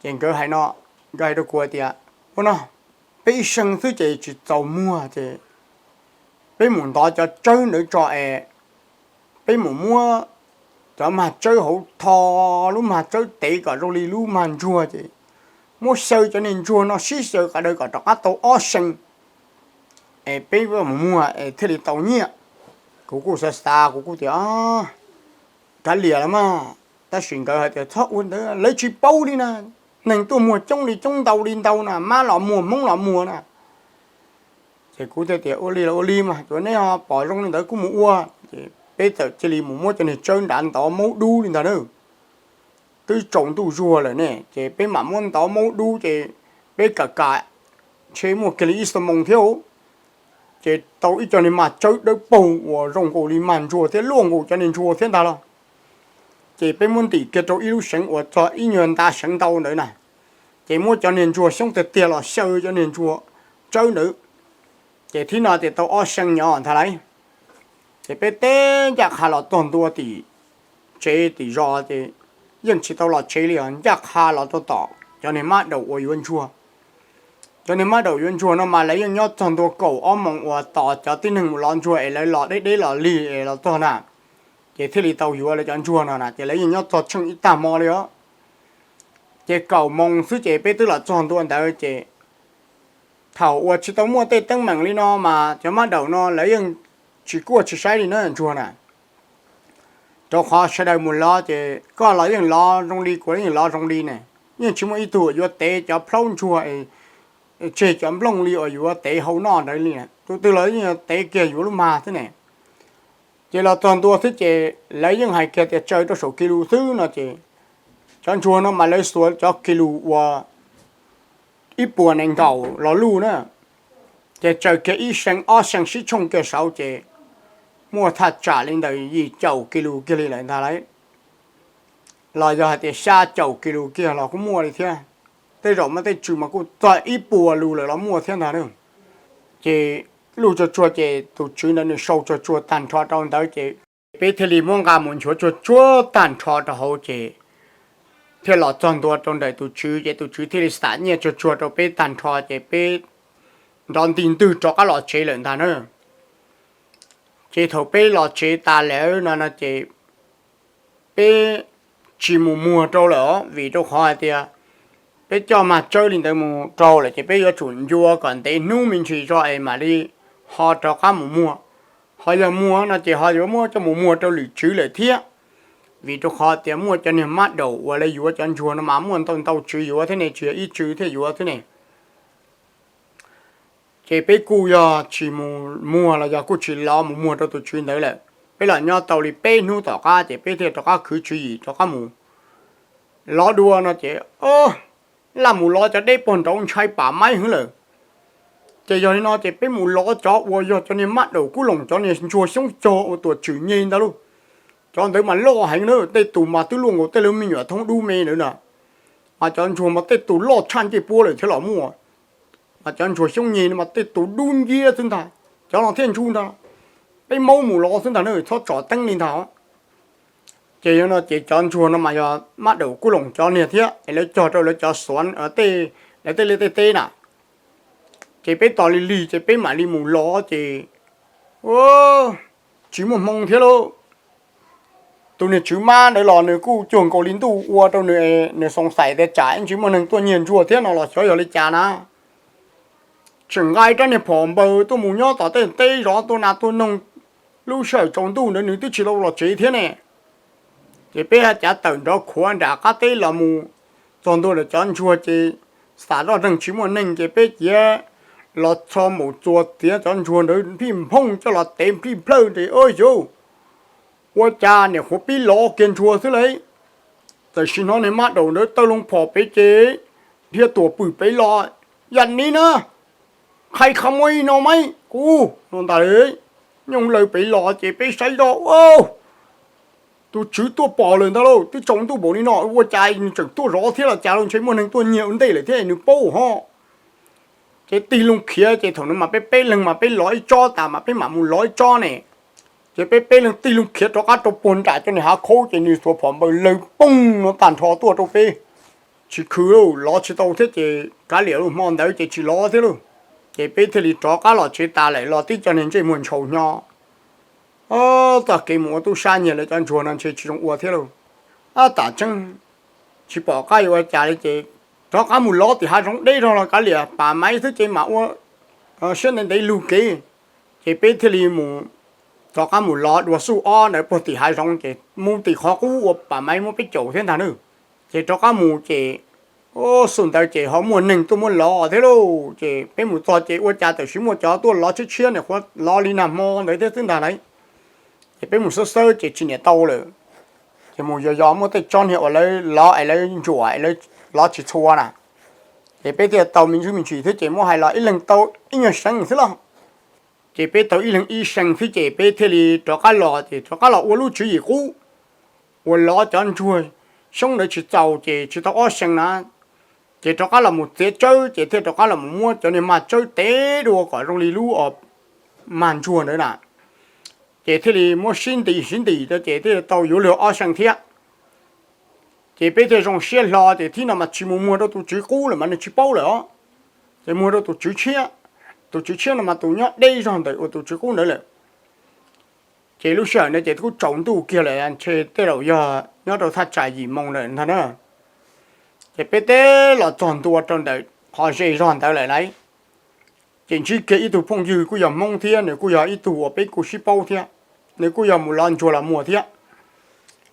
Ces nkawd hais no, nkawd hais rau kuv tias ua no, peb ib seem xwb ces tsis txaus muag ces peb mus ntov cov tsawb ntawd tso es peb mus muab cov mag tsawb hauv tho lub mag tsawb tev kom zoo li lub mag ntsuag ces muab xyaw cov niag ntsuag no sib xyaw qas daws kom rov qab tau ob seem es peb mus muag es thiaj li tau nyiaj. Kuv kuj xav xav kuv kuj tias kav liam los mas, tab sis nkawd hais tias txhob ua ntawd lawv tsis paub li na, neeg tuaj muag coob li coob ntau li ntau na, mab los muag hmoob los muag na. Ces kuv thiaj tias ua li los ua li mas, tsuav neb ho pom zoo li ntawd kuj mus ua. Ces peb txawm cia li mus muab cov niag tsawb nrad ntov maub dub li ntag na. Twb tsaus ntuj zuag lawm ne ces peb mam muab ntov maub dub ces peb kam kam ntshe muaj kiag li ib xuab moos thiab ces tau ib co niag mag tsawb dawb paug uas zoo nkaus li mag ntsuag thiab luaj nkaus cov niag ntsuag thiab ntag los. Ces peb muab ntim kiag rau ib lub seev uas txog ib nyuag nta seev ntau ntawd na, ces muab cov niag ntsuag xyoob tiag tiag los xyaw cov niag ntsuag tsawb ntawd. Ces thib no ces tau ob seev nyob ntag lauj. Ces peb teb ncaj qha los txog ntua tim tsev tim zos ces yeej tsis tau los tsev li os, ncaj qha los rau tom cov niag mab daum uas yuav ntsuag. Cov niag mab daum yuav ntsuag no mas lawv yeej nyob txog ntua kaum ob moos uas tos cov tib neeg mus lov ntsuag es lawv los deb deb los lig es los txog na, ces thiaj li tau yuav lawv cov ntsuag no na, ces lawv yeej nyob txog tsheej ib tag hmo li os. Ces kaum moos xwb ces peb twb los txog ntua ntawd ces thaum uas tsis tau muaj tej teeb meem li no mas cov mab daum no lawv yeej tsis kuaj tsis saib li na ntsuag na. Rau qhov sawv daws mus lov ces koj los yeej lov zoo li, kuv los yeej lov zoo li ne, yeej tsis muaj ib tug yuav tev cov plhaub ntsuag tseg cov nplooj li uas yuav tev hau noj ntawd li. Tus twg los yeej tev kiag yuav lub mag xwb ne. Ces los txog ntua xwb ces lawv yeej hais kiag tias tsaws rau saum kis lus xwb no ces cov ntsuag no mas lawv xuas cov kis lus uas ib puas nees nkaum los luj na, ces tsaws kiag ib see ob see sib tshooj kiag saud ces muaj thaj tsam li ntawm yim caum kis lus kiag li lawm ntag lauj. Los yog hais tias xya caum kis lus kiag los kuj muaj li thiab. Tej zaum mas tej tswv mas kuj txog ib puas lus lawm los muaj thiab ntag. Ces luj tsuag tsuag ces tus tswv ntawd nws sau tsuag tsuag tag nrho rau ntawd ces peb thiaj li muab nqa mus nchuav tsuag tsuag tag nrho rau hauv ces thiaj los txog ntua rau ntawm tus tswv ces tus tswv thiaj li xam nyiaj tsuag tsuag rau peb tag nrho ces peb nrov nti ntwg rov qab los tsev lawm ntag na. Ces thaum peb los tsev tas lawm no no ces peb tsis mus muag rau lawm os, vim rau qhov hais tias peb coj mag tsawb li ntawd mus rau lawm ces peb yuav tsum ncua kom ntev hnub me ntsis tso es mam li ho rov qab mus muag. Ho yog muag no ces ho yuav muab coj mus muag rau lwm tswv lawm thiab, vim rau qhov tias muaj cov niag mab daum uas lawv yuav cov ntsuag no mas muaj ntau ntau tswv yuav thiab ne, tsis yog ib tswv thiaj yuav thiab ne. Ces peb kuj yog tsis mus muag los yog kuj tsis lov mus muag rau tus tswv ntawd lawm. Peb los nyob tau li peb hnub tom qab ces peb thiaj rov qab khwv tswv yim rov qab mus lov dua no ces, laj mus lov cov deb pog nraud ntshai pam maib heev lawm. Ces yog li no ces peb mus lov cov uas yog cov niag mab daum kub loos, cov niag ntsuag xyoob cog uas tuam tswm nyeg ntag lauj. Cov ntawd mas loj heev na, tej tus mas twb luaj nkaus tej lub me nyuam thoob dub me ntawd na. Mas cov ntsuag mas tej tus loj tshaj ncej puab lawm thiab los muaj. Mas cov ntsuag xyoob nyeg no mas tej tus dub nciab xwb ntag, cov no thiaj ntsuj ntag. Peb maub mus lov xwb ntag na, txhob tsom teeb li ntag. Ces yog no ces cov ntsuag no mas yog mab daum kub loos cov niag thiab es lawv cog rau lawv cov xuav tej, lawv tej liaj tej teb na. Ces peb tos li lig ces peb mam li mus lov ces tsis muaj hmoo thiab lauj. Tus niag tswv mab ntawd los nws kuj cuag nkaus li ntuj ua rau nws, nws xoom xais tias tsam ib ntsis muaj neeg tuaj nyiag ntsuag thiab no los xyov yog li cas na. Tseem nqa rab niag phom npaws tuaj mus nyob tom tej teb zov tua nas tua noog, lub sij hawm tsaus ntuj ntawd nws twb tsis tau los tsev thiab ne. Ces peb cav tawm nrov khuav nram qab teb los mus txog ntua ntawm cov ntsuag ces xam zoj neeg tsis muaj neeg ces peb cia los txho mus txuas txiav cov ntsuag ntawd nplij nphooj coj los tev nplij nplawj ces, o yauv, ua cas niam qhuav pib lov kiag ntsuag xwb lauj. Tam sim no niag mab daum ntawd taw loo phom pem ces dhia tuam pwm pem los, yam ni na, qhais qhov muaj ib no mas kuv no ntag. Nyooj laws pem los ces peb saib zoj, tus tswv tuaj pom lawm ntag lauj, twb tsaus ntuj npaum li no ua cas nws tseem tuaj zov thiab los cas lauj, ntshe muaj neeg tuaj nyiag ua ntej lawm thiab nws paub ho. Ces tig loo khiav ces thaum no mas peb peb leeg mas peb lov ib tsob tas mas peb mam mus lov ib tsob ne. Ces peb peb leeg tig loo khiav rov qab rau puag nram cov niag hav khaub ces nws xuas phom npaws lawg poog no tag nrho tuaj rau peb. Tsis khwv lauj, lov tsis tau thiab ces kav liam lauj, hmo ntawd ces tsis lov thiab lauj. Ces peb thiaj li rov qab los tsev tas lawm los tib co niag ntsej muag ntshaus hnyo. Txoj kev mus ua tub sab nyiag lawv cov ntsuag no ntshe tsis zoo ua thiab lauj. Ab, tam tseeb tsis pom qab yuav ua cas li ces rov qab mus lov tim hav zoov deb zog los kav liam, pam maiv xwb ces mam ua siab ntev ntev lug kev. Ces peb thiaj li mus, rov qab mus lov dua xuj ob ntawd puag tim hav zoov ces mus tim qhov qub ua pam maiv muab peb caum thiab ntag na. Ces rov qab mus ces xuj ntawd ces ho muaj neeg tuaj muab lov thiab lauj. Ces peb mus txog ces ua cas tam sim muaj cov tuaj lov tshiab tshiab, niam qhuav lov li nag hmo ntawd thiab xwb ntag lauj. Ces peb mus xawb xawb ces tsis niam tau lawm. Ces mus yos yos muaj tej tsob niag uas lawv lov es lawv ntsuam es lawv lov tsis txhua na. Ces peb thiaj tau me ntsis me ntsis thiab ces muab hais los ib leeg tau ib nyuag seev xwb lauj. Ces peb tau ib leeg ib seev xwb ces peb thiaj li rov qab los ces rov qab los ua lub tswv yim qub uas lov cov ntsuag xyoob ntawd tsis txaus ces tsis tau ob seev na. Ces rov qab los mus txiav tsawb ces thiaj rov qab los mus muab cov niag mag tsawb tev dua kom zoo li lub mag ntsuag ntawd na. Ces thiaj li muab sib ntis sib ntis rau ces thiaj tau yuav luag ob seev thiab. Ces peb thiaj zoo siab hlo ces thib no mas tsis mus muag rau tus tswv qub lawm mas nws tsis paub lawm os. Ces muag rau tus tswv tshiab, tus tswv tshiab no mas tus nyob deb zog ntawm uas tus tswv qub ntawd lawm. Ces lub sij hawm ntawd ces kuj tsaus ntuj kiag lawm, ntshe tej zaum yog nyob rau thaj tsam yim moo lawm ntag na. Ces peb teb los txog ntua rau ntawm qhov ze zog ntawd lawm lauj, ces ntsib kiag ib tug phooj ywg kuj yog Hmoob thiab, nws kuj yog ib tug uas peb kuj sib paub thiab, nws kuj yog mus lov ntsuag los muag thiab.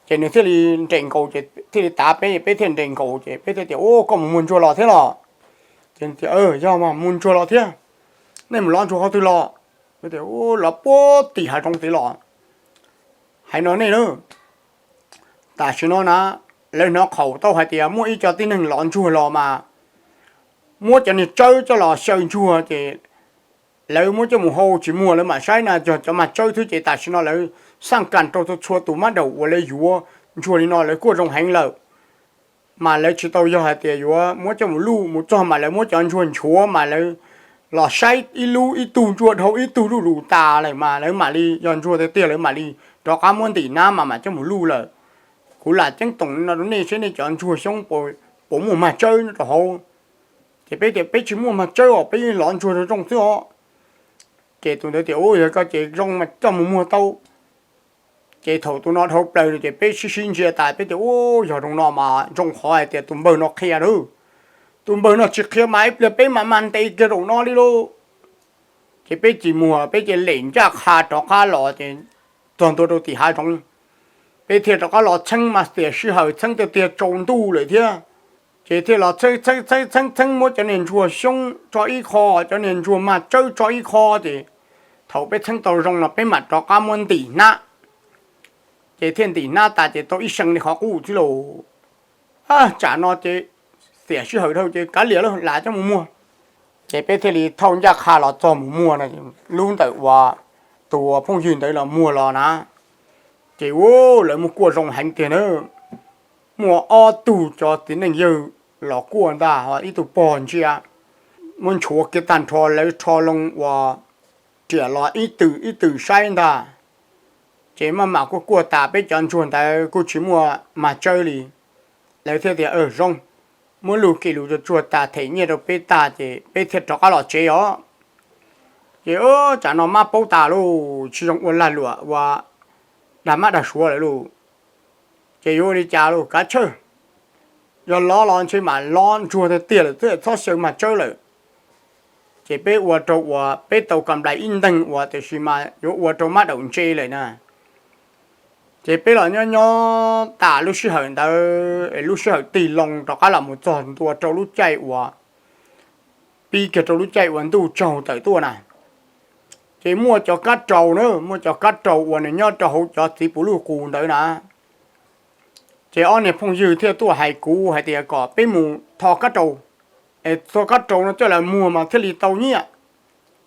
Ces nws thiaj li nres nkaus ces thiaj li tav peb, peb thiaj nres nkaus ces peb thiaj tias, Ua, koj mus muag ntsuag los thiab los? Ces tias, Yog mas, mus ntsuag los thiab. Nej mus lov ntsuag qhov twg los? Lov puag tim hav zoov tid los. Hais no nej na, tam sim no na, lawv hnov qhaum tau hais tias muaj ib co tib neeg lov ntsuag los mas muab cov niag tsawb coj los xyaw ntsuag ces lawv muab coj mus hau tsis muag, lawv mam saib na yog cov mag tsawb xwb. Ces tam sim no lawv xaj kas rau txhua tus mab daum uas lawv yuav ntsuag li no lawv kuj zoo heev lawm, mas lawv tsis tau yog hais tias yuav muab coj mus luj, mus txog mas lawv muab cov ntsuag nchuav mas lawv los saib ib lub ib tug ntsuag dhau ib tug luj lus tas lawm mas lawv mam li yog ntsuag tiag tiag lawv mam li rov qab muab ntim nab mas mam coj mus luj lawm. Kuv lam ceeb toom no rau nej seb nej cov ntsuag xyoob puas muaj mag tsawb nyob rau hauv. Ces peb tias peb tsis muaj mag tsawb os, peb lov ntsuag zoo zoo xwb os. Ces tus ntawd tias, Ua, yog koj ces zoo mas coj mus muag tau. Ces thaum tus no dhau plaws ces peb sib sib ntsia tas peb tias, Ua, yog zoo no mas zoo qhov hais tias tus npawg no qhia lauj, tus npawg no tsis qhia mas ib pliag peb mam mag ntes kiag zaum no li lauj. Ces peb tsis muag, peb cia li lem ncaj qha rov qab los ces txog ntua rau tim hav zoov, peb thiaj rov qab los txheeb mas tiam sij hawm txheeb tiag tiag tsaus ntuj lawm thiab. Ces thiaj los txheeb txheeb txheeb txheeb txheeb muab cov niag ntsuag xyoob tso ib qho, cov niag ntsuag mag tsawb tso ib qho ces thaum peb txheeb tau zoo no peb mam rov qab muab ntim hnab. Ces thiaj ntim hnab tas ces tau ib see li qhov qub xwb lauj. Tsam no ces tiam sij hawm dhau ces kav liam lauj, lam coj mus muag. Ces peb thiaj li thauj ncaj qha los txog mus muag no, lub ntawm uas tus phooj ywg ntawd los muag los na, ces ua lawv muab kuaj zoo heev tiag na. Muaj ob tug cov txiv neej yawg los kuaj ntag, ib tug pog ntsia, muab nchuav kiag tag nrho lawv rho loo uas riam los ib tw ib tw saib ntag. Ces maj mam kuaj kuaj tas peb cov ntsuag ntawd kuj tsis muaj mag tsawb li. Lawv thiaj tias, Zoo, muab lug kev lus tsuag tsuag tas them nyiaj rau peb tag ces peb thiaj rov qab los tsev os. Ces tsam no mab paub tas lauj, tsis zoo ua lag luam ua dag mab dag suav lawm lauj. Ces yuav ua li cas lauj, kav tsij, yog lov los ntshe mam lov ntsuag tiag tiag lawm xwb, txhob xyaw mag tsawb lawm. Ces peb ua rau uas peb tau kam nplais ib nteeg uas tiam sis mas yuav ua rau mab daum ntse lawm na. Ces peb los nyob nyob tas lub sij hawm ntawd es lub sij hawm tig loo rov qab los mus txog ntua rau lub caij uas pib kiag rau lub caij uas ntuj tsaug tawm tuaj na, ces muaj cov kab raus na, muaj cov kab raus uas nws nyob rau hauv cov txiv puv luj qus ntawd na. Ces ob niag phooj ywg thiaj tuaj hais kuv hais tias kom peb mus tho kab raus, es tho kab raus no coj los muag mas thiaj li tau nyiaj.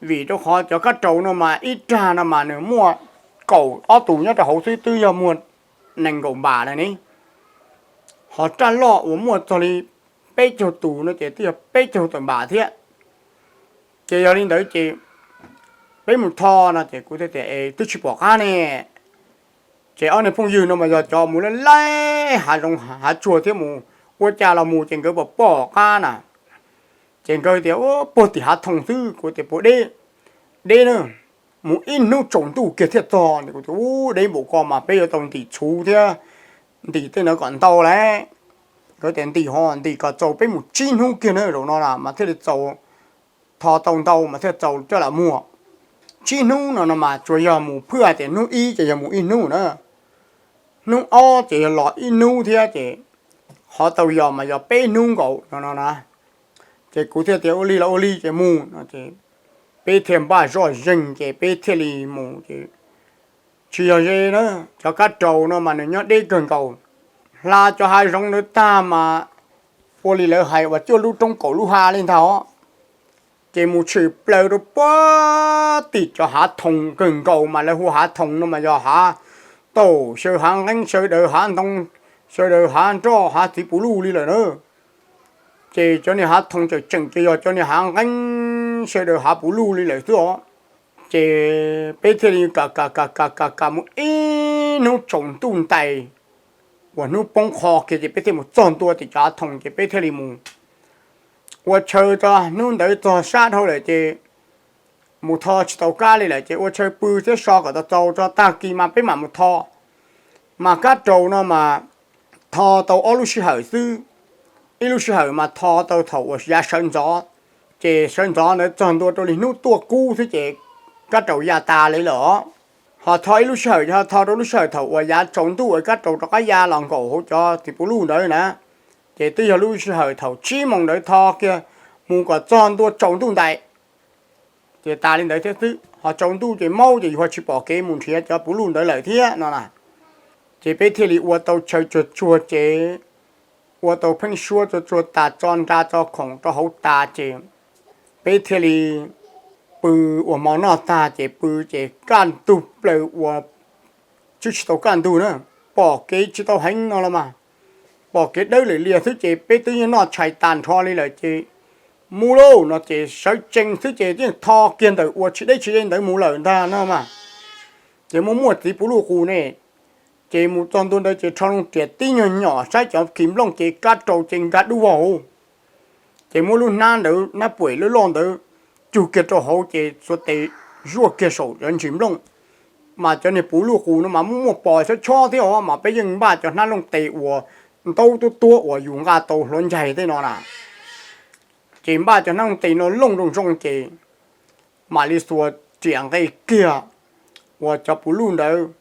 Vim rau qhov cov kab raus no mas ib rag no mas nws muaj kaum ob tus nyob rau hauv xwb twb yog muag nees nkaum npam lawm ne. Ho raj loj uas muaj txog li peb caug tus no ces twb yog peb caug tawm npam thiab. Ces yog li ntawd ces peb mus tho no ces kuv thiaj tias, Es twb tsis pom qab ne. Ces ob niag phooj ywg no mas yog cov mus laij laij hav zoov hav tsuag thiab, mus ua cas los mus ces nkawd pom pom qab na. Ces nkawd tias, Puag tim hav thoom xwb. Kuv tias, Puas deb? Deb na, mus ib hnub tsaus ntuj kiag thiaj txog. Kuv tias, Ub, deb npaum ko mas peb yuav tau ntim txhuv thiab ntim tej no kom ntau lawm. Nkawd tias, Ntim ho ntim kom txaus peb mus tsib hnub kiag na, zaum no mas thiaj li txaus, tho tau ntau mas thiaj txaus coj los muag. Tsib hnub no no mas tsuas yog mus phwj tias hnub ib ces yog mus ib hnub na, hnub ob ces yog los ib hnub thiab ces qhov tau yog mas yog peb hnub nkaus no no na. Ces kuv thiaj tias, Ua li los ua li ces mus no ces peb thiaj npaj zoj zeeg ces peb thiaj li mus ces tsis yog ze na, cov kab raus no mas nws nyob deb kawg nkaus. Hla cov hav zoov ntawd tag mas ua li lawv hais uas cuaj lub roob kaum lub hav li ntag os. Ces mus tshwm plaws rau puag tim cov hav thoom kawg nkaus mas lawv hu hav thoom no mas yog hav taum, sawv hav nqeeb, sawv daws hav ntoo, sawv daws hav nroj, hav txiv puv luj li lawm na. Ces cov niag hav thoom tseem tseem ces yog cov niag hav nqeeb, sawv daws hav puv luj li lawm xwb os. Ces peb thiaj li kam kam kam kam kam kam mus ib hnub tsaus ntuj ntais, uas hnub poob qho kiag ces peb thiaj mus txog ntua tim cov thoom ces peb thiaj li mus ua chaw tso. Hnub ntawd txog sab dhau lawm ces mus tho tsis tau kab li lawm ces ua chaw pw thiab so kom tau txaus tso, tag kis mas peb mam mus tho. Mas kab raus no mas tho tau ob lub sij hawm xwb, ib lub sij hawm mas tho tau thaum uas yav sawv ntxov, ces sawv ntxov ntawd txog ntua rau li hnub tuaj kub xwb ces kab raus ya tas li lawm. Ho tho ib lub sij hawm ces ho tho rau lub sij hawm thaum uas yav tsaus ntuj uas kab raus rov qab ya los nkaum hauv cov tiv puv luj ntawd na, ces twb yog lub sij hawm thaum tsib moos ntawd tho kiag mus kom txog ntua tsaus ntuj ntais ces tas li ntawd thiab xwb. Ho tsaus ntuj ces maub ces yus ho tsis pom kev mus nrhiav cov puv luj ntawd lawm thiab no na. Ces peb thiaj li ua tau chaw tsuag tsuag ces ua tau pheeb suab tsuag tsuag tas tso nra tso khoom rau hauv tas ces peb thiaj li pw ua hmo noj tag ces pw ces kaj ntug plaws uas tswb tsis tau kaj ntug na, pom kev tsis tau heev no los mas, pom kev dawb lawm lias xwb ces peb twb yeej noj tshais tas nrho li lawm ces mus lauj no ces sawv tsees xwb ces yeej tho kiag ntawm uas tsis deb tsis ze ntawd mus lawm ntag no mas. Ces muaj muaj txiv puv luj qus ne, ces mus txog ntua ntawd ces rho loo riam tib nyuag nyom saib cov kis nplooj ces kab raus ces nkag dub vog hauv. Ces muab lub hnab ntawd, hnab puem loj loj ntawd cug kiag rau hauv ces xuas tes zuaj kiag saum cov ntsis nplooj. Mas cov niag puv luj qus no mas muaj muaj pos chob chob thiab os, mas peb yeej npaj cov hnab looj tes uas ntaub tuab tuab uas yus nqa tau hluav ncaig tej no na. Ces npaj cov hnab looj tes no looj zoo zoo ces mam li xuas riam nqe kiag uas cov puv luj ntawd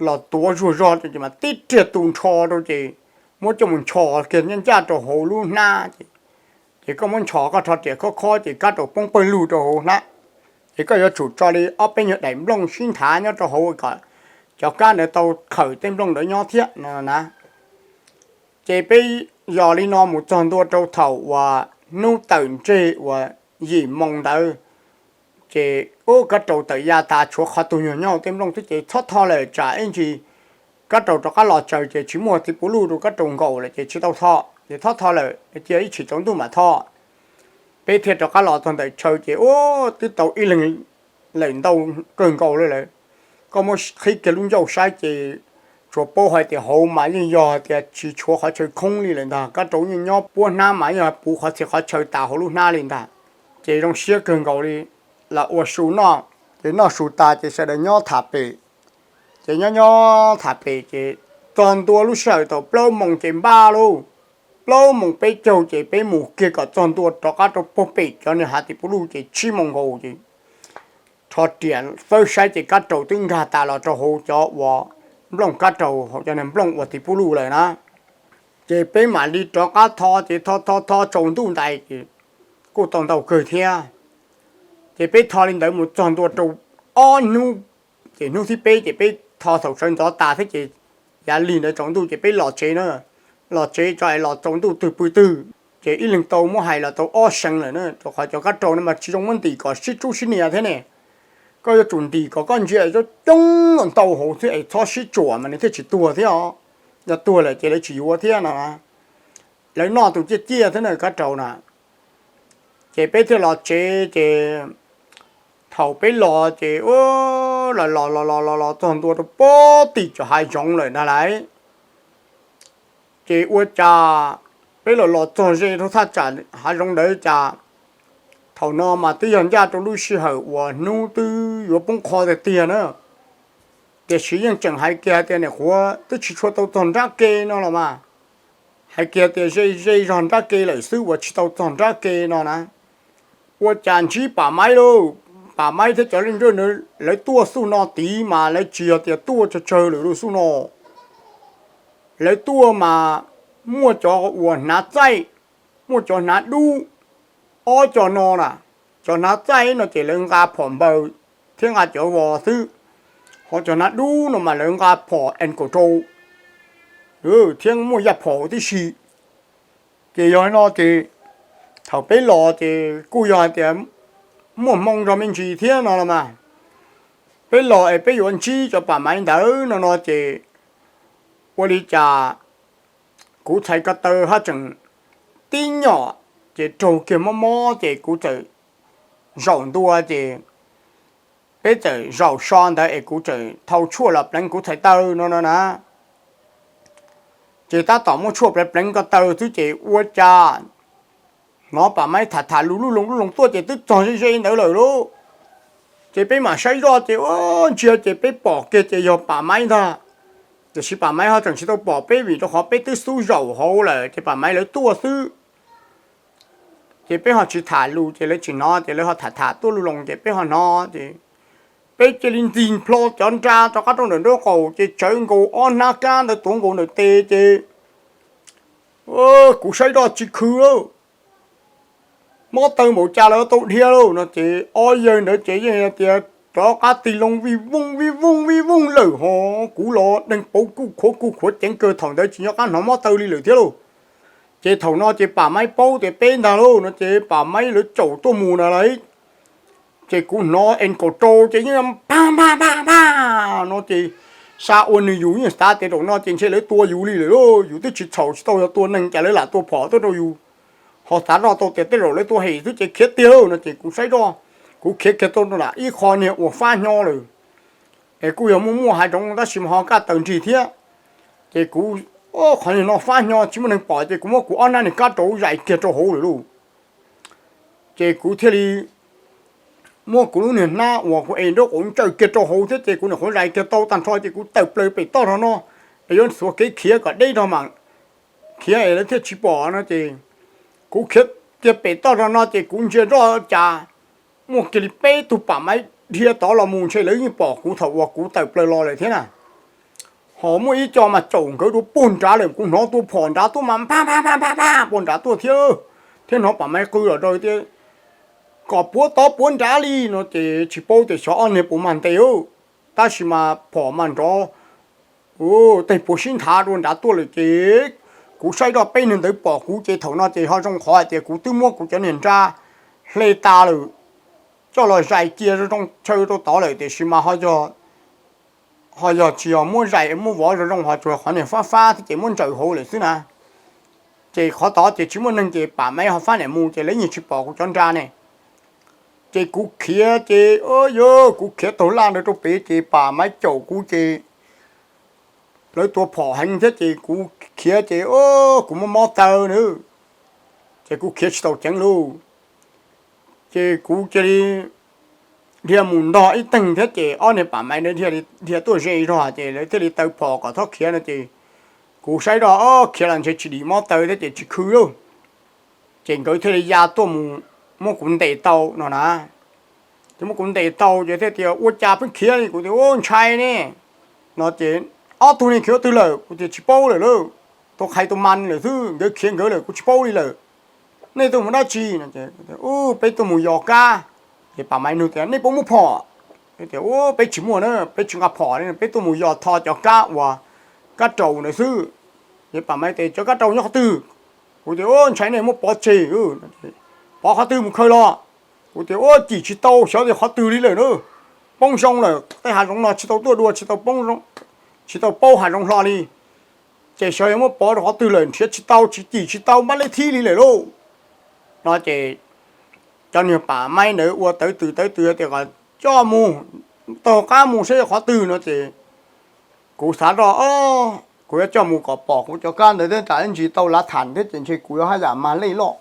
los tuav zuag zog rau ces mas tib riag tu nrho rau ces muab coj mus nchos kiag ncaj ncaj rau hauv lub hnab ces, ces koj muab nchos koj rho riam khob khob ces kab raus poob pawg lug rau hauv hnab. Ces koj yuav tsum tso li ob peb nyuag daim nplooj sib nthav nyob rau hauv kom cov kab ntawd tau khawm tej nplooj ntawd nyob thiab no na. Ces peb yos li no mus txog ntua rau thaum uas hnub tawm ntseg uas yim moos ntawd, ces ub kab raus tawm ya tas tshuav qhov tug nyuag nyob tej nplooj xwb ces txhob tho lawm tsam ib ntsis kab raus rov qab los tsaws ces tsis muaj txiv puv luj rau kab raus nkaum lawm ces tsis tau tho, ces txhob tho lawm cia ib tshim tsaus ntuj mam tho. Peb thiaj rov qab los txog ntawm chaw ces ub twb tau ib leeg lawm ntau kawg nkaus li lawm. Koj muab qhib kiag lub ncauj saib ces tsuas paub hais tias hauv mas yeej yog hais tias tsis tshuav qhov chaw khoob li lawm ntag, kab raus yeej nyob puab hnab mas yeej puv qhov txhia qhov chaw tas hauv lub hnab li ntag. Ces zoo siab kawg nkaus li, los ua su noj, ces noj su tas ces sawv daws nyob tham pem. Ces nyob nyob tham pem ces txog ntua lub sij hawm thaum plaub moos ces npaj lauj, plaub moos peb caug ces peb mus kiag kom txog ntua rov qab rau puag pem cov niag hav tiv puv luj ces tsib moos nkaus ces rho riam fawb saib ces kab raus twb nkag tas los rau hauv cov uas nplooj kab raus hauv cov niag nplooj uas tiv puv luj lawm na. Ces peb mam li rov qab tho ces tho tho tho tsaus ntuj ntais ces kuj tau ntau kawg thiab. Ces peb tho li ntawd mus txog ntua rau ob hnub, ces hnub thib peb ces peb tho thaum sawv ntxov tas thiab ces yav lig ntawd tsaus ntuj ces peb los tsev na, los tsev tso es los tsaus ntuj twg pw twg, ces ib leeg tau muab hais los tau ob seev lawm na, rau qhov cov kab raus no mas tsis zoo muab ntim kom sib tsub sib nias thiab ne. Koj yuav tsum ntim kom koj ntsia coob coob los ntau hauv xwb es txhob sib tsuam mas nws thiaj tsis tuag thiab os. Yog tuag lawm ces lawv tsis yuav thiab no. Lawv noj tus ciaj ciaj thiab na kab raus na. Ces peb thiaj los tsev ces thaum peb los ces ua los los los los los los txog ntua rau puag tim cov hav zoov lawm ntag lauj. Ces ua cas peb los los txog ze rau thaj tsam hav zoov ntawd cas thaum no mas twb yog ncaj rau lub sij hawm uas hnub twb yuav poob qho tiag tiag na. Tiam sis yeej tseem hais kiag hais tias nim qhuav twb tsis tshua tau txog nrab ke no los mas, hais kiag tias ze ze zog nrab ke lawm xwb uas tsis tau txog nrab ke no na. Ua cas ntsib Pam Maiv lauj, Pam Maiv thiab cov leej ntswj lawv tuaj xub no tid mas lawv tsis yog tias tuaj tsawg tsawg lawm lauj xub no. Lawv tuaj mas muaj cov uas hnav txaij, muaj cov hnav dub, ob co no na. Cov hnav txaij no ces lawv nqa phom npaws thiab nqa cov vos xwb, ho cov hnav dub no mas lawv nqa phom encov rau thiab muaj yaj phom tib si. Ces yog li no ces thaum peb los ces kuj yog hais tias muaj hmoo zog me ntsis thiab no los mas, peb los es peb yuav ntsib cov Pam Maiv ntawd no no ces ua li cas kuv txhais ko taw haj tseem tib nyom ces raug kiag mob mob ces kuv txawm zaum ntua ces peb txawm zaum so ntawd es kuv txawm thau tshuaj los pleev kuv txhais taw no no na. Ces tab tom muab tshuaj pleev pleev ko taw xwb ces ua cas hnov Pam Maib tham tham lus lub loo lub loo tuaj ces twb txog ze ze ntawd lawm lauj. Ces peb mam saib zoj ces ntsia ces peb pom kiag ces yog Pam Maib ntag. Tiam sis Pam Maib ho tseem tsis tau pom peb vim rau qhov peb twb xub zaum hauv lawm ces Pam Maib lawv tuaj xwb. Ces peb ho tsis tham lus ces lawv tsis hnov ces lawv ho tham tham tuaj lub loo ces peb ho hnov ces peb cia li ntxig plho cov nra rov qab rau ntawm nraub qaum ces tsawv nkaus ob hnab kab ntawd tuav nkaus ntawm tes ces kuv saib zoj tsis khw lawm. Mob taw npaum cas lawv tau dhia lauj no ces ob yawg ntawd ces yeej tias rov qab tig loo vij vooj vij vooj vij vooj lawm ho kuv los deeg pauv kuj khuav kuj khuav ceev kawg thaum ntawd tsis nco qab hnov mob taw li lawm thiab lauj. Ces thaum no ces Pam Maib paub tias peb ntag lauj no ces Pam Maib lawv caum tuaj mus na lauj. Ces kuv hnov es kaum rau ces yeej paj paj paj paj no ces xav ua nws yus yeej xav tias zaum no ces ntshe lawv tua yus li lawm lauj, yus twb tsis txhaum tsis tau yog tua neeg cas lawv lam tua phom tuaj rau yus. Ho xav zoj tau tias tej zaum lawv tua hem xwb ces khiav tiag no ces kuv saib zoj, kuv khiav kiag tau rau nram ib qho niag uas fab hnyo lawm. Es kuj yog muaj muaj hav zoov tab sis mas ho kaj taws nrig thiab. Ces kuv, qhov niag no fab hnyo tsis muaj neeg pom ces kuv muab kuv ob hnab niag kab rau zais kiag rau hauv lawm lauj. Ces kuv thiaj li muab kuv lub niag hnab uas kuv es nraub qaum ntsaws kiag rau hauv thiab ces kuv nyuam qhuav zais kiag tau tag nrho ces kuv tawm plaws pem toj rau no, es yuav xuas kev khiav kom deb rau mam khiav es lawv thiaj tsis pom no ces kuv khiav kiag pem toj rau no ces kuv ntsia zoj cas muaj kiag li peb tug Pam Maib dhia tod los mus ntshe lawv yeej pom kuv thaum uas kuv tawm plaws los lawm thiab na. Ho muaj ib co mas caum nkawd dua puag nrad lawm, kuv hnov tua phom nrad tuaj mas paj paj paj paj puag nrad tuaj thiab, thiab hnov Pam Maib qw los rau tias kom puav tod puav nrad li no ces tsis paub tias xyov ob niag puas mag ntes, tab sis mas phom mas nrov tej puas sib nthav dua nrad tuaj lawm ces kuv saib zoj peb niag ntawd pom kuv ces thaum no ces ho zoo qhov hais tias kuv twb muab kuv cov niag nra hle tas lawm, coj los zais cia zoo zoo chaw rau tod lawm tiam sis mas ho yog tsis yog muab zais muab vov zoo zoo ho tsuas qhov niag fab fab thiab ces muab ntsaws hauv lawm xwb na. Ces qhov tod ces tsis muaj neeg ces Pam Maib ho fab niam mus ces lawv yeej tsis pom kuv cov nra ne. Ces kuv khiav ces, yog kuv khiav taug laj ntawd rau pem ces Pam Maib caum kuv ces lawv tua phom heev thiab ces kuv khiav ces kuv mob mob taw na, ces kuv khiav tsis tau ceev lauj. Ces kuv cia li dhia mus ntog ib teeg thiab ces ob niag Pam Maib ntawd dhia tuaj ze zog ces lawv thiaj li taw phom kom txhob khiav no ces kuv saib zoj khiav los ntshe tsis dim mob taw thiab ces tsis khw lauj. Ces nkawd thiaj li ya tuaj mus muab kuv ntes tau no na. Ces muab kuv ntes tau ces thiaj tias ua cas pheej khiav li, kuv tias ua ntshai ne no ces ob tug ne khiav twg lawm, kuv tias tsis paub lawm lauj, tus qhais tus mas lawm xwb, nkawd khiav nkawd lawm kuv tsis paub li lawm. Nej tuaj mus dab tsi no? Peb tuaj mus yos kab. Ces Pam Maib nug tias nej puas muaj phom? Tias peb tsis muaj na, peb tsis nqa phom li, peb tuaj mus yos tho cov kab uas kab raus ntawd xwb. Ces Pam Maib tias cov kab raus nyob qhov twg? Kuv tias ua ntshai nej muab pov tseg. Pov qhov twg mus khaws los? Kuv tias ua cim tsis tau, xyov tias qhov twg li lawm na, poob zoo lawm, tej hav zoov no tsis tau tuaj dua tsis tau poob, tsis tau paub hav zoov hlo li. Ces xyov yog muab pov rau qhov twg lawm, nrhiav tsis tau, tsis cim tsis tau npab leb thib li lawm lauj. No ces cov niag Pam Maib ntawd ua tawv tws tawv tws tias kom coj mus, taug qab mus saib yog qhov twg no ces kuv xav zoj, kuv yuav coj mus kom pom kuv cov kab ntawd thiab tsam ib ntsis tau lav tham thiab ces ntshe kuv yuav haj yam mag lej loj.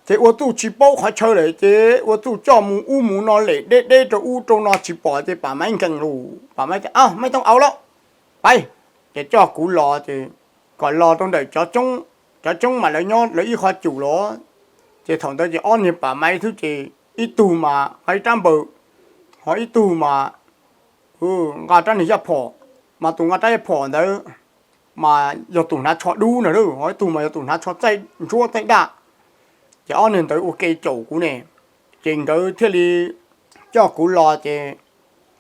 Ces ua txuj tsis paub qhov chaw lawm ces ua txuj coj mus ub mus no lem deb deb rau ub rau no tsis pom ces Pam Maib nkees lus, Pam Maib tias mej tooj au lawm, pais. Ces coj kuv los ces kom los rau ntawm cov coob, cov coob mas lawv nyob lawv ib qho cum los. Ces thaum ntawd ces ob niag Pam Maib xwb ces ib tug mas nqa ib rab npawm, ho ib tug mas nqa rab niag yaj phom, mas tus nqa rab yaj phom ntawd mas yog tus hnav tsho dub na, ho ib tug mas yog tus hnav tsho txaij ntsuab txaij daj. Ces ob niag ntawd ua ke caum kuv ne, ces nkawd thiaj li coj kuv los ces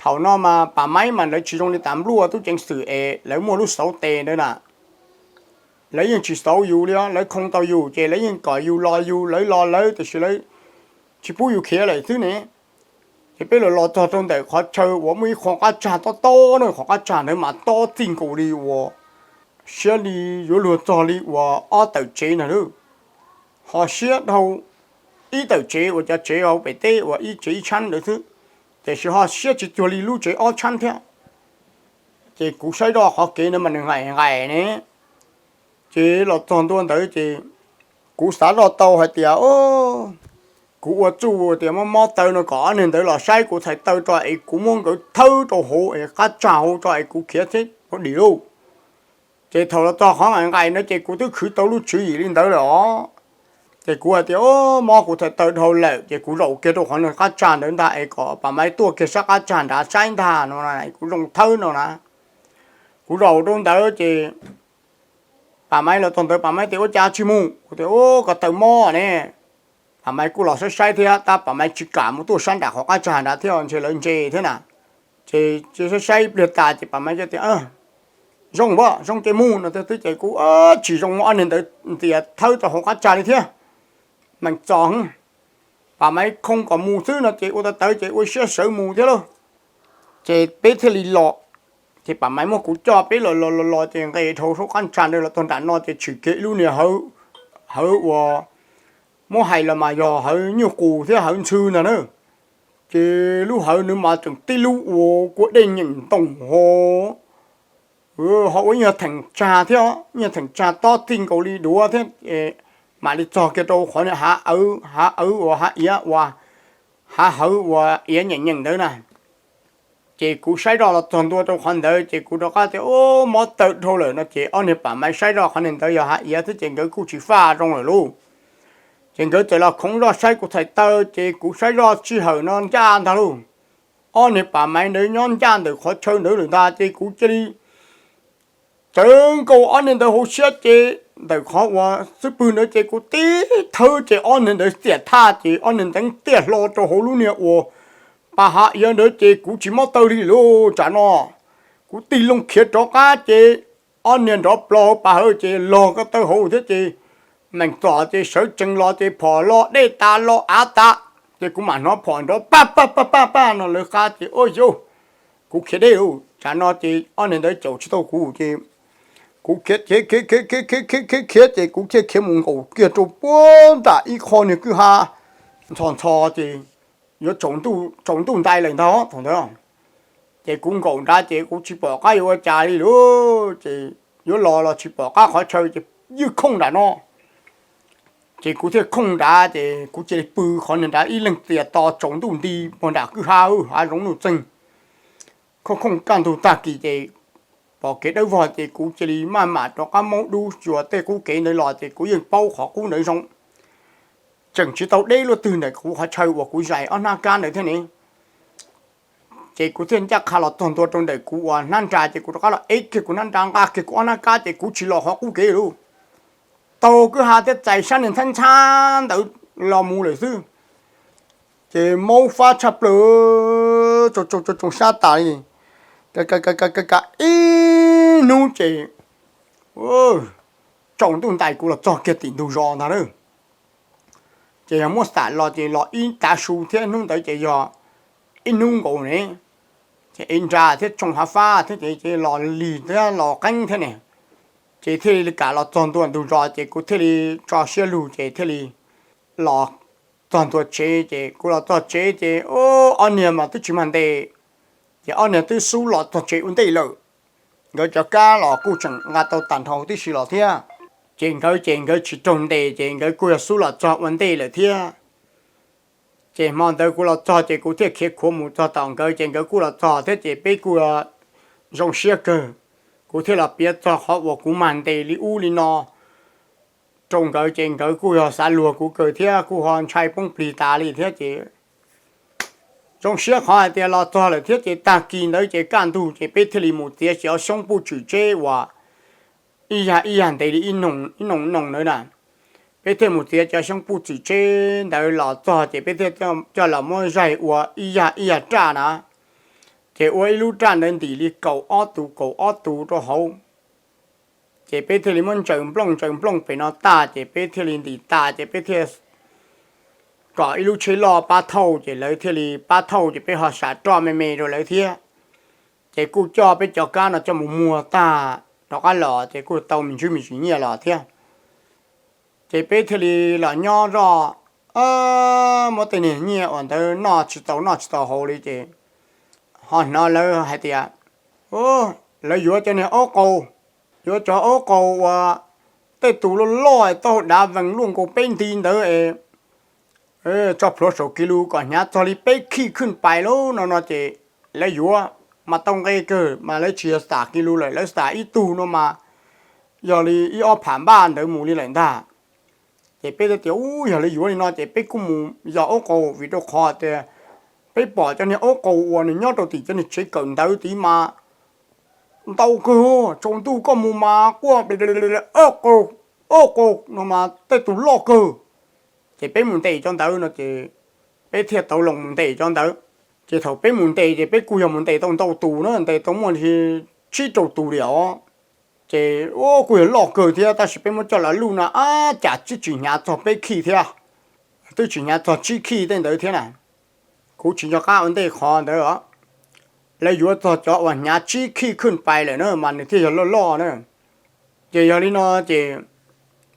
thaum no mas Pam Maib mas lawv tsis zoo li tas npluaj tub ceev xwm es lawv muaj lub xauv tes ntawd na. Lawv yeej tsis xauv yus li, lawv khoo tau yus ces lawv yeej kom yus los yus, lawv los lawv, tiam sis lawv tsis pub yus khiav lawm xwb ne. Ces peb los los txog rau ntawm qhov chaw uas muaj ib qho qab tsag tob tob na, qhov qab tsag ntawd mas tob txij nkaus li uas siab li yuav luag txog li uas ob tawm tsev na lawm. Ho siab dhau ib tawm tsev uas cov tsev hauv pem teb uas ib tsev ib tshab ntawd xwb, tiam sis ho siab tsis cuag li lub tsev ob tshab thiab. Ces kuv saib zoj qhov kev ntawd mas nws nqaim nqaim ne, Ces los txog ntua ntawd ces kuv xav zoj tau hais tias, o, kuv ua txuj tias mob mob taw no kom ob niag ntawd los saib kuv txhais taw tso es kuv muab nkawd thawb rau hauv es qab tsag hauv tso es kuv khiav thiab ua dim lauj. Ces thaum los txog qhov nqaim nqaim no ces kuv twb khwv tau lub tswv yim li ntawd lawm os. Ces kuv hais tias, o, mob kuv txhais taw dhau lawm ces kuv zaum kiag rau qhov qab tsag ntawd ntag es kom Pam Maiv tuaj kiag sab qab tsag nrad saib ntag no, kuv zoo thawb no na. Kuv zaum rau ntawd ces Pam Maiv los txog ntawd Pam Maiv tias, ua cas tsis mus? Kuv tias, u, ko taw mob ne. Pam Maiv kuj los saib saib thiab tab Pam Maiv tsis kam mus tuaj sab nram qhov qab tsag nrad thiab ntshe lawv ntse thiab na. Ces saib saib ib pliag tas ces Pam Maiv tias, zoo a, zoo ces mus no thiab xwb ces kuv tsis zoo ob niag ntawd ntxias thawb rau hauv qab tsag li thiab. Meem txos, Pam Maiv khoo kom mus xwb no ces ua tawv tawv ces ua siab sawv mus thiab lauj. Ces peb thiaj li los, ces Pam Maiv muab kuv coj peb los los los los ces nqes dhau saum qab tsag ntawd los txog nram no ces tshwm kiag ib lub niag hawv, hawv uas muab hais los mas yog hawv nyuj qus thiab hawv ntxhw ntag na. Ces lub hawv ntawd mas tseem tib lub ua kua dej nyeem ntoo ho, ho ua nyuag theem tsag thiab, nyuag theem tsag tob txij nkaus li duav thiab. Mam li txog kiag rau qhov niag hav awv, hav awv uas hav iav uas, hav hawv uas iav nyeem nyeem ntawd na. Ces kuv saib zoj los txog ntua rau qhov ntawd ces kuv rov qab tias, u, mob taw dhau lawm no ces ob niag Pam Maiv saib zoj qhov niag ntawd yog hav iav thiab ces nkawd kuj tsis faj zoo lawm lauj. Ces nkawd txawm los khoov zoj saib kuv txhais taw ces kuv saib zoj sij hawm no ncaj ntag lauj. Ob niag Pam Maiv ntawd nyob ncaj ntawm qhov chaw ntawd lawm ntag ces kuv cia li tsawv nkaus ob niag ntawd hauv siab ces ntawm qhov uas xub pwg ntawd ces kuv tib thawb ces ob niag ntawd xiam thaj ces ob niag ntawd tiaj hlo rau hauv lub niag uas pas hav iav ntawd ces kuv tsis mob taw li lauj. Tsam no kuv tig loo khiav rov qab ces ob niag nrov plos pas hawv ces log ko taw hauv thiab ces meem txom ces sawv tsees los ces phom los dej tas los av tas ces kuv mam hnov phom nrov paj paj paj paj paj no lawv qab ces, u, yau, kuv khiav deb lauj. Tsam no ces ob niag ntawd caum tsis tau kuv ces kuv khiav khiav khiav khiav khiav khiav khiav khiav ces kuv thiaj khiav mus nkaum kiag rau puag nram ib qho niag kwj ha ntxhov ntxhov ces yuav tsaus ntuj ntais lawm ntag thaum ntawd. Ces kuv nkaum nrad ces kuv tsis pom qab yuav ua cas li lauj, ces yuav los los tsis pom qab qhov chaw ces ywj khooj nram no. Ces kuv thiaj khooj nrad ces kuv cia li pw qhov niag nrad ib leeg txias to tsaus ntuj nti puag nram kwj ha, hav zoov nuj txeeg. Khooj khooj kaj ntug tag kis ces pom kev dawb vog ces kuv cia li maj mam rov qab maub dub xyuas tej qub kev ntawd los ces kuv yeej paub qhov qub ntawd zoo. Tseem tsis tau deb luaj twg ntawm kuv qhov chaw uas kuv zais ob hnab kab ntawd thiab ne. Ces kuv thiaj ncaj qha los txog ntua rau ntawm kuv uas hnab nra ces kuv rov qab los ev kiag kuv hnab nra nqa kiag kuv ob hnab kab ces kuv tsis los qhov qub kev lauj. Taug kwj ha thiab txais sab niag ntxhab ntxhab ntawd los mus lawm xwb. Ces maub fab tshaj plaws, tsoo tsoo sab tas li. Ka ka ka ka ka ib hnub ces tsaus ntuj ntais kuv los txog kiag tim ntug zos ntag na. Ces yog muab xam los ces los ib tav su thiab hnub ntawd ces yog ib hnub nkaus ne. Ces ev nra thiab tsoo hav fab thiab ces los lig thiab los qeeb thiab ne. Ces thiaj li kam los txog ntua ntug zos ces kuv thiaj li tso siab lug ces thiaj li los txog ntua tsev ces kuv los txog tsev ces ob niag mas twb tsis mag ntes. Ces ob niag twb xub los txog tsev ua ntej lawm. Nkawd cov kab los kuj tseem nqa tau tag nrho tib si los thiab. Ces nkawd ces nkawd tsis raug ntes ces nkawd kuj yog xub los txog ua ntej lawm thiab. Ces hmo ntawd kuv los txog ces kuv thiaj khiav khuav mus txog tom nkawd ces nkawd kuj los txog thiab ces peb kuj zoo siab kawg. Kuv thiaj los piav txog qhov uas kuv mag ntes li ub li no rau nkawd ces nkawd kuj yog xav luag kuv kawg thiab kuj ho ntshai poob plig tas li thiab ces zoo siab qhov hais tias los txog lawm thiab ces tag kis ntawd ces kaj ntug ces peb thiaj li mus txiav cov xyoob puj txwm tseb uas ib yag ib yag ntev li ib noo ib noo ntawd na. Peb thiaj mus txiav cov xyoob puj txwm tseb ntawd los txog ces peb thiaj coj los muab zaig ua ib yag ib yag raj na. Ces ua ib lub raj ntawd ntim li kaum ob tus kaum ob tus rau hauv. Ces peb thiaj li muab ntsaws nplooj ntsaws nplooj pem no tag ces peb thiaj li ntim tas ces peb thiaj kom ib lub tsheb loj pab thauj ces lawv thiaj li pab thauj ces peb ho sam roj me me rau lawv thiab. Ces kuj coj peb cov kab no coj mus muag tag rov qab los ces kuj tau me ntsis me ntsis nyiaj los thiab. Ces peb thiaj li los nyob zoj, muab tej niag nyiaj uas ntawd noj tsis tau noj tsis tau haus li ces ho hnov lawv hais tias lawv yuav cov niag aub qaus, yuav cov aub qaus uas tej tus loj loj tau dav vees luaj nkaus peb nti ntawd es tso plhuav saum kis lus kom hnyav txog li peb khij khwj pais lauj no no ces lawv yuav mas tau nqe kawg mas lawv tsis yog xam kis lus lawm, lawv xam ib tug no mas yog li ib ob phav npaj ntawd mus li lawm ntag. Ces peb thiaj tias, Ub, yog lawv yuav li no ces peb kuj mus yos aub qaus, vim rau qhov tias peb pom cov niag aub qaus uas nws nyob rau tim cov niag tsev kawm ntawv tid mas ntau kawg, tsaus ntuj koj mus mas quaj aub qaus, aub qaus no mas tej tus loj kawg. Ces peb mus ntes cov ntawd no ces peb thiaj tau los mus ntes cov ntawd. Ces thaum peb mus ntes ces peb kuj yog mus ntes tau ntau tus na, ntes tau muaj li tsib rau tus li os. Ces kuj yog loj kawg thiab, tab sis peb muab coj los luj no ab cas twb tsis hnyav txog peb khij thiab, twb tsis hnyav txog tsib khij tej ntawd thiab na. Kuv tsis nco qab ua ntej qhov ntawd os. Lawv yuav txog cov uas hnyav tsib khij khwj pais lawm na mas nws thiaj yog loj loj na. Ces yog li no ces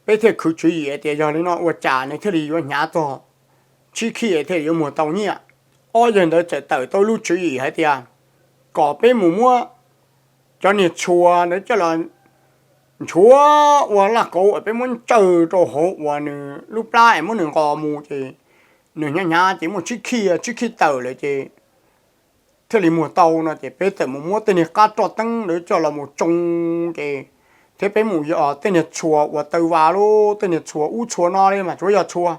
peb thiaj khwv tswv yim tias yog li no ua cas nws thiaj li yuav hnyav txog tsib khij thiaj li yuav muag tau nyiaj. Ob yawg ntawd txawm tawm tau lub tswv yim hais tias kom peb mus muab cov niag txhua ntawd coj los nchuav ua laj kauv es peb muab ntsaws rau hauv uas nws lub plab es muab nws nqos mus ces nws hnyav hnyav ces muaj tsib khij, tsib khij tawm lawm ces thiaj li muag tau no ces peb txawm mus muab tej niag qab roj teeb ntawd coj los mus tsoo ces thiab peb mus yos tej niag txhua uas taw vas lub tej niag txhua ub txhua no li mas tsuav yog txhua.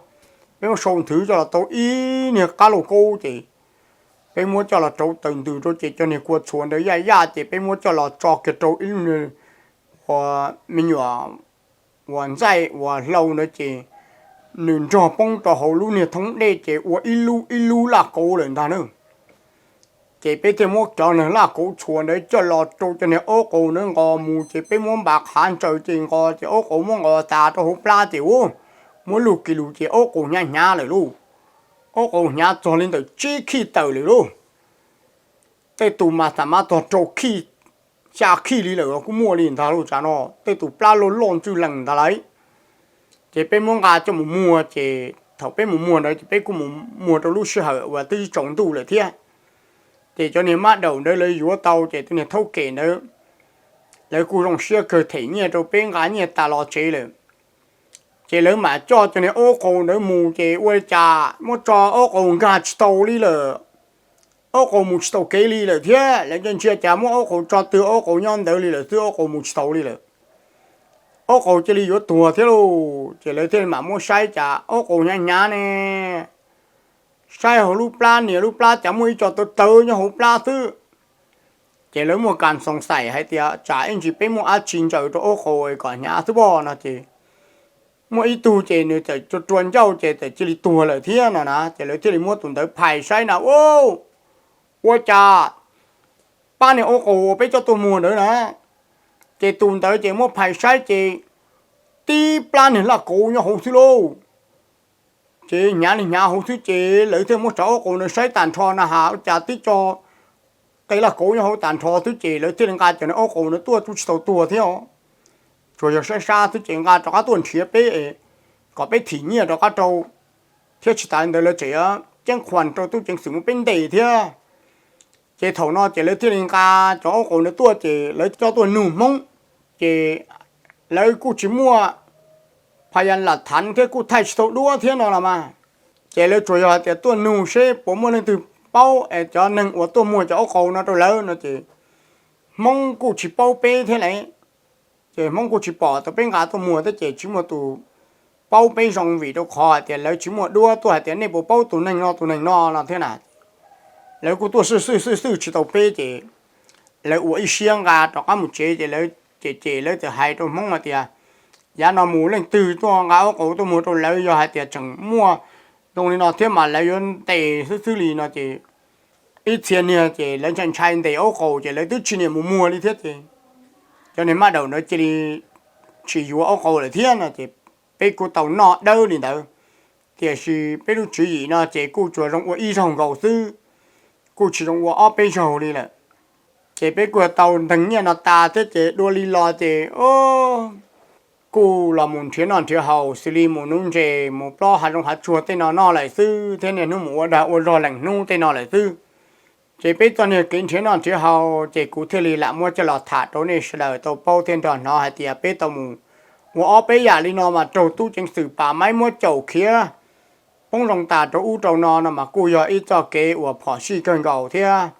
Peb muab sau nthwv coj los tau ib niag qab lauj kaub ces peb muab coj los rauv taws ntws rau ces cov niag kua txhua ntawd yaj yaj ces peb muab coj los tso kiag rau ib lub niag uas me nyuam uas ntxaij uas hlau ntawd ces nws nrog poob rau hauv lub niag thoob dej ces ua ib lub ib lub laj kauv lawm ntag na. Ces peb thiaj muab cov niag laj kauv txhua ntawd coj los rau cov niag aub qaus ntawd nqos mus ces peb muab npav qhav ntsaws ces nqos ces aub qaus muab nqos tas rau hauv plab ces u, muab luj kis lus ces aub qaus hnyav hnyav lawm lauj. Aub qaus hnyav txog li ntawm tsib khij tawm lawm lauj. Tej tus mas xam mab txog rau khij, xya khij li lawm los kuj muaj li ntag lauj. Tsam no tej tus plab loj loj ntswj lees ntag lauj. Ces peb muab nqa coj mus muag ces thaum peb mus muag ntawd ces peb kuj mus muag rau lub sij hawm uas twb tsaus ntuj lawm thiab. Ces cov niag mab daum ntawd lawv yuav tau ces tus niag thaub kem ntawd lawv kuj zoo siab kawg them nyiaj rau peb nqa nyiaj tas los tsev lawm. Ces lawv mam coj cov niag aub qaus ntawd mus ces ua li cas muab tso aub qaus nkag tsis tau li lawm. Aub qaus mus tsis tau kev li lawm thiab lawv ntsia ntsia cas muab aub qaus tso twg aub qaus nyob ntawd li lawm xwb, aub qaus mus tsis tau li lawm. Aub qaus cia li yuav tuag thiab lauj. Ces lawv thiaj li mam muab saib cas aub qaus hnyav hnyav ne, saib hauv lub plab nias lub plab cas muaj ib co tawv tawv nyob hauv plab xwb. Ces lawv muaj kas xoos xais hais tias tsam ib ntsis peb muaj dab tsi ntsaws rau aub qaus kom hnyav xwb pob no ces muaj ib tug ces nws txawm rua rua ncauj ces txawm cia li tuag lawm thiab no na. Ces lawv thiaj li muab tus ntawd phais saib na, ua cas pab niag aub qaus uas peb coj tuaj muag ntawd na. Ces tus ntawd ces muab phais saib ces tib plab niag laj kauv nyob hauv xwb lauj. Ces hnyav li hnyav hauv xwb ces lawv thiaj muab cov aub qaus ntawd saib tag nrho na has ua cas tib co qe laj kauv nyob hauv tag nrho xwb ces lawv thiaj li nqa cov niag aub qaus ntawd tuaj tub tsis tau tuag thiab os. Tsuas yog saib sab xwb ces nqa rov qab tuaj nrhiav peb kom peb thim nyiaj rov qab rau, thiab tsis tas li ntawd lawv tseem ceeb khuas rau tub ceev xwm muab peb ntes thiab. Ces thaum no ces lawv thiaj li nqa cov aub qaus ntawd tuaj ces lawv coj tuaj nug Hmoob, ces lawv kuj tsis muaj phas yas lam thav thiab kuj thaij tsis tau duab thiab no los mas. Ces lawv tsuas yog hais tias tuaj nug seb puas muaj leej twg paub es cov neeg uas tuaj muag cov aub qaus no rau lawv no ces Hmoob kuj tsis paub peb thiab lauj. Ces Hmoob kuj tsis pom tau peb nqa tuaj muag thiab ces tsis muaj tus paub peb zoo vim rau qhov hais tias lawv tsis muaj duab tuaj hais tias nej puas paub tus neeg no tus neeg no no thiab na. Lawv kuj tuaj xwj xwj xwj xwj tsis tau peb ces lawv ua ib siab nqa rov qab mus tsev ces lawv cem cem lawv txawm hais rau Hmoob hais tias yav no mus leej twg tuaj nqa aub qaus tuaj muag rau lawv yog hais tias tseem muaj zoo li no thiab mas lawv yuav ntes xwb xwb li no ces ib txhia niag ces lawv ntshai ntshai ntes aub qaus ces lawv twb tsis niam mus muag li thiab ces cov niag mab daum ntawd cia li tsis yuav aub qaus lawm thiab no ces peb kuj tau noj dawb li ntawd. Tiam sis peb lub tswv yim no ces kuj tsuas zoo ua ib zaug nkaus xwb, kuj tsis zoo ua ob peb zaug li lawm. Ces peb kuj tau nteeg nyiaj no tas thiab ces dua li los ces kuj los mus nrhiav noj nrhiav haus xws li mus nuv ntses mus plob hav zoov hav tsuag tej no noj lawm xwb thiab niaj hnub mus ua dag ua zog leej hnub tej no lawm xwb. Ces peb txoj niag kev nrhiav noj nrhiav haus ces kuv thiaj li lam muab coj los tham rau nej sawv daws tau paub thiab nrog hnov hais tias peb tau mus Ua ob peb yam li no mas raug tub ceev xwm pam maib muab caum khiav poob zoo tas rau ub rau no no mas kuj yog ib txoj kev uas phom sij kawg nkaus thiab.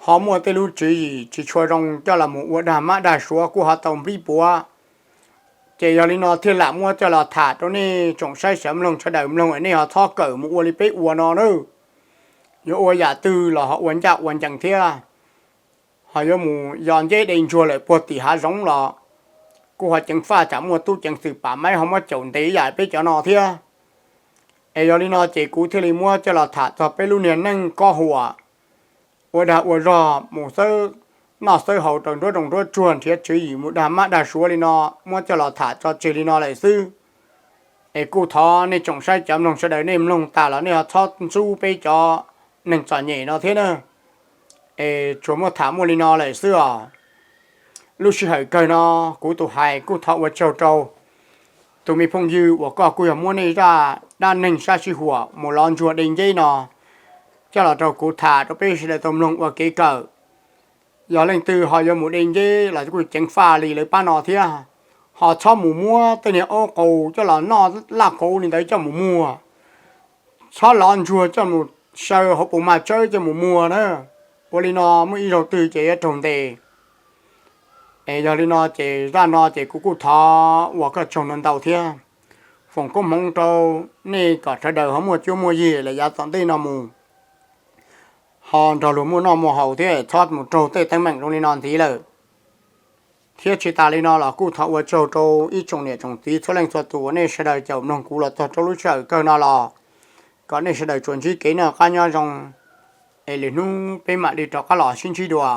Ho muaj tej lub tswv yim tsis tshua zoo coj los mus ua dag mab dag suav kuj ho tau nplib puav. Ces yog li no thiaj lam muab coj los tham rau nej tsoom saib xyav mloog sawv daws mloog es nej ho txhob kawm mus ua li peb ua no na. Yuav ua yam twg los ho ua ncaj ua ncees thiab. Ho yuav mus yos nceb de ntsuag lawm puag tim hav zoov los kuj ho ceev faj tsam muaj tub ceev xwm pam maib ho muab caum ntev yam peb cov no thiab. Es yog li no ces kuv thiaj li muab coj los tham txog peb lub niag neej kob huam ua dag ua zog mus xawb noj xawb haus rau nruab rooj nruab tsuag nrhiav tswv yim mus dag mab dag suav li no, muab coj los tham tso tseg li no lawm xwb. Es kuj thov nej tsoom saib cov mloog sawv daws nej mloog tas los nej ho txhob ntxub peb cov neeg txom nyem no thiab na. Es tsuas muaj tham muaj li no lawm xwb os. Lub sij hawm kawg no kuv tus hais kuj thov ua tsaug rau tus me phooj ywg uas koj kuj yog muab nej zaj dab neeg sab sij huam mus lov ntsuag de nceb no coj los rau kuv tham rau peb sawv daws tau mloog ua kev kawm. Yog leej twg ho yuav mus de nceb los kuj ceev faj li lawv pab no thiab. Ho txhob mus muab tej niag aub qus coj los noj laj qus li ntawd coj mus muag. Txhob lov ntsuag coj mus saw hauv pus mag tsawb coj mus muag na. Ua li no muaj ib zaug twg ces yuav raug ntes. Es yog li no ces zaj no ces kuv kuj thov ua koj tsaug ntau ntau thiab. Foom koob hmoov rau nej kom sawv daws ho muaj cuab muaj yig lawm yav tom ntej no mus, ho nrog luag muaj noj muaj haus thiab txhob mus raug tej teeb meem zoo li no ntxiv lawm. Thiab tsis tas li no los kuj thov ua tsaug rau ib tsoom niam tsoom txiv txhua leej txhua tus uas nej sawv daws caum mloog kuv los txog rau lub sij hawm kawg no los, kom nej sawv daws tsuas ntsib kev noj qab nyob zoo, es lwm hnub peb mam li rov qab los sib ntsib dua.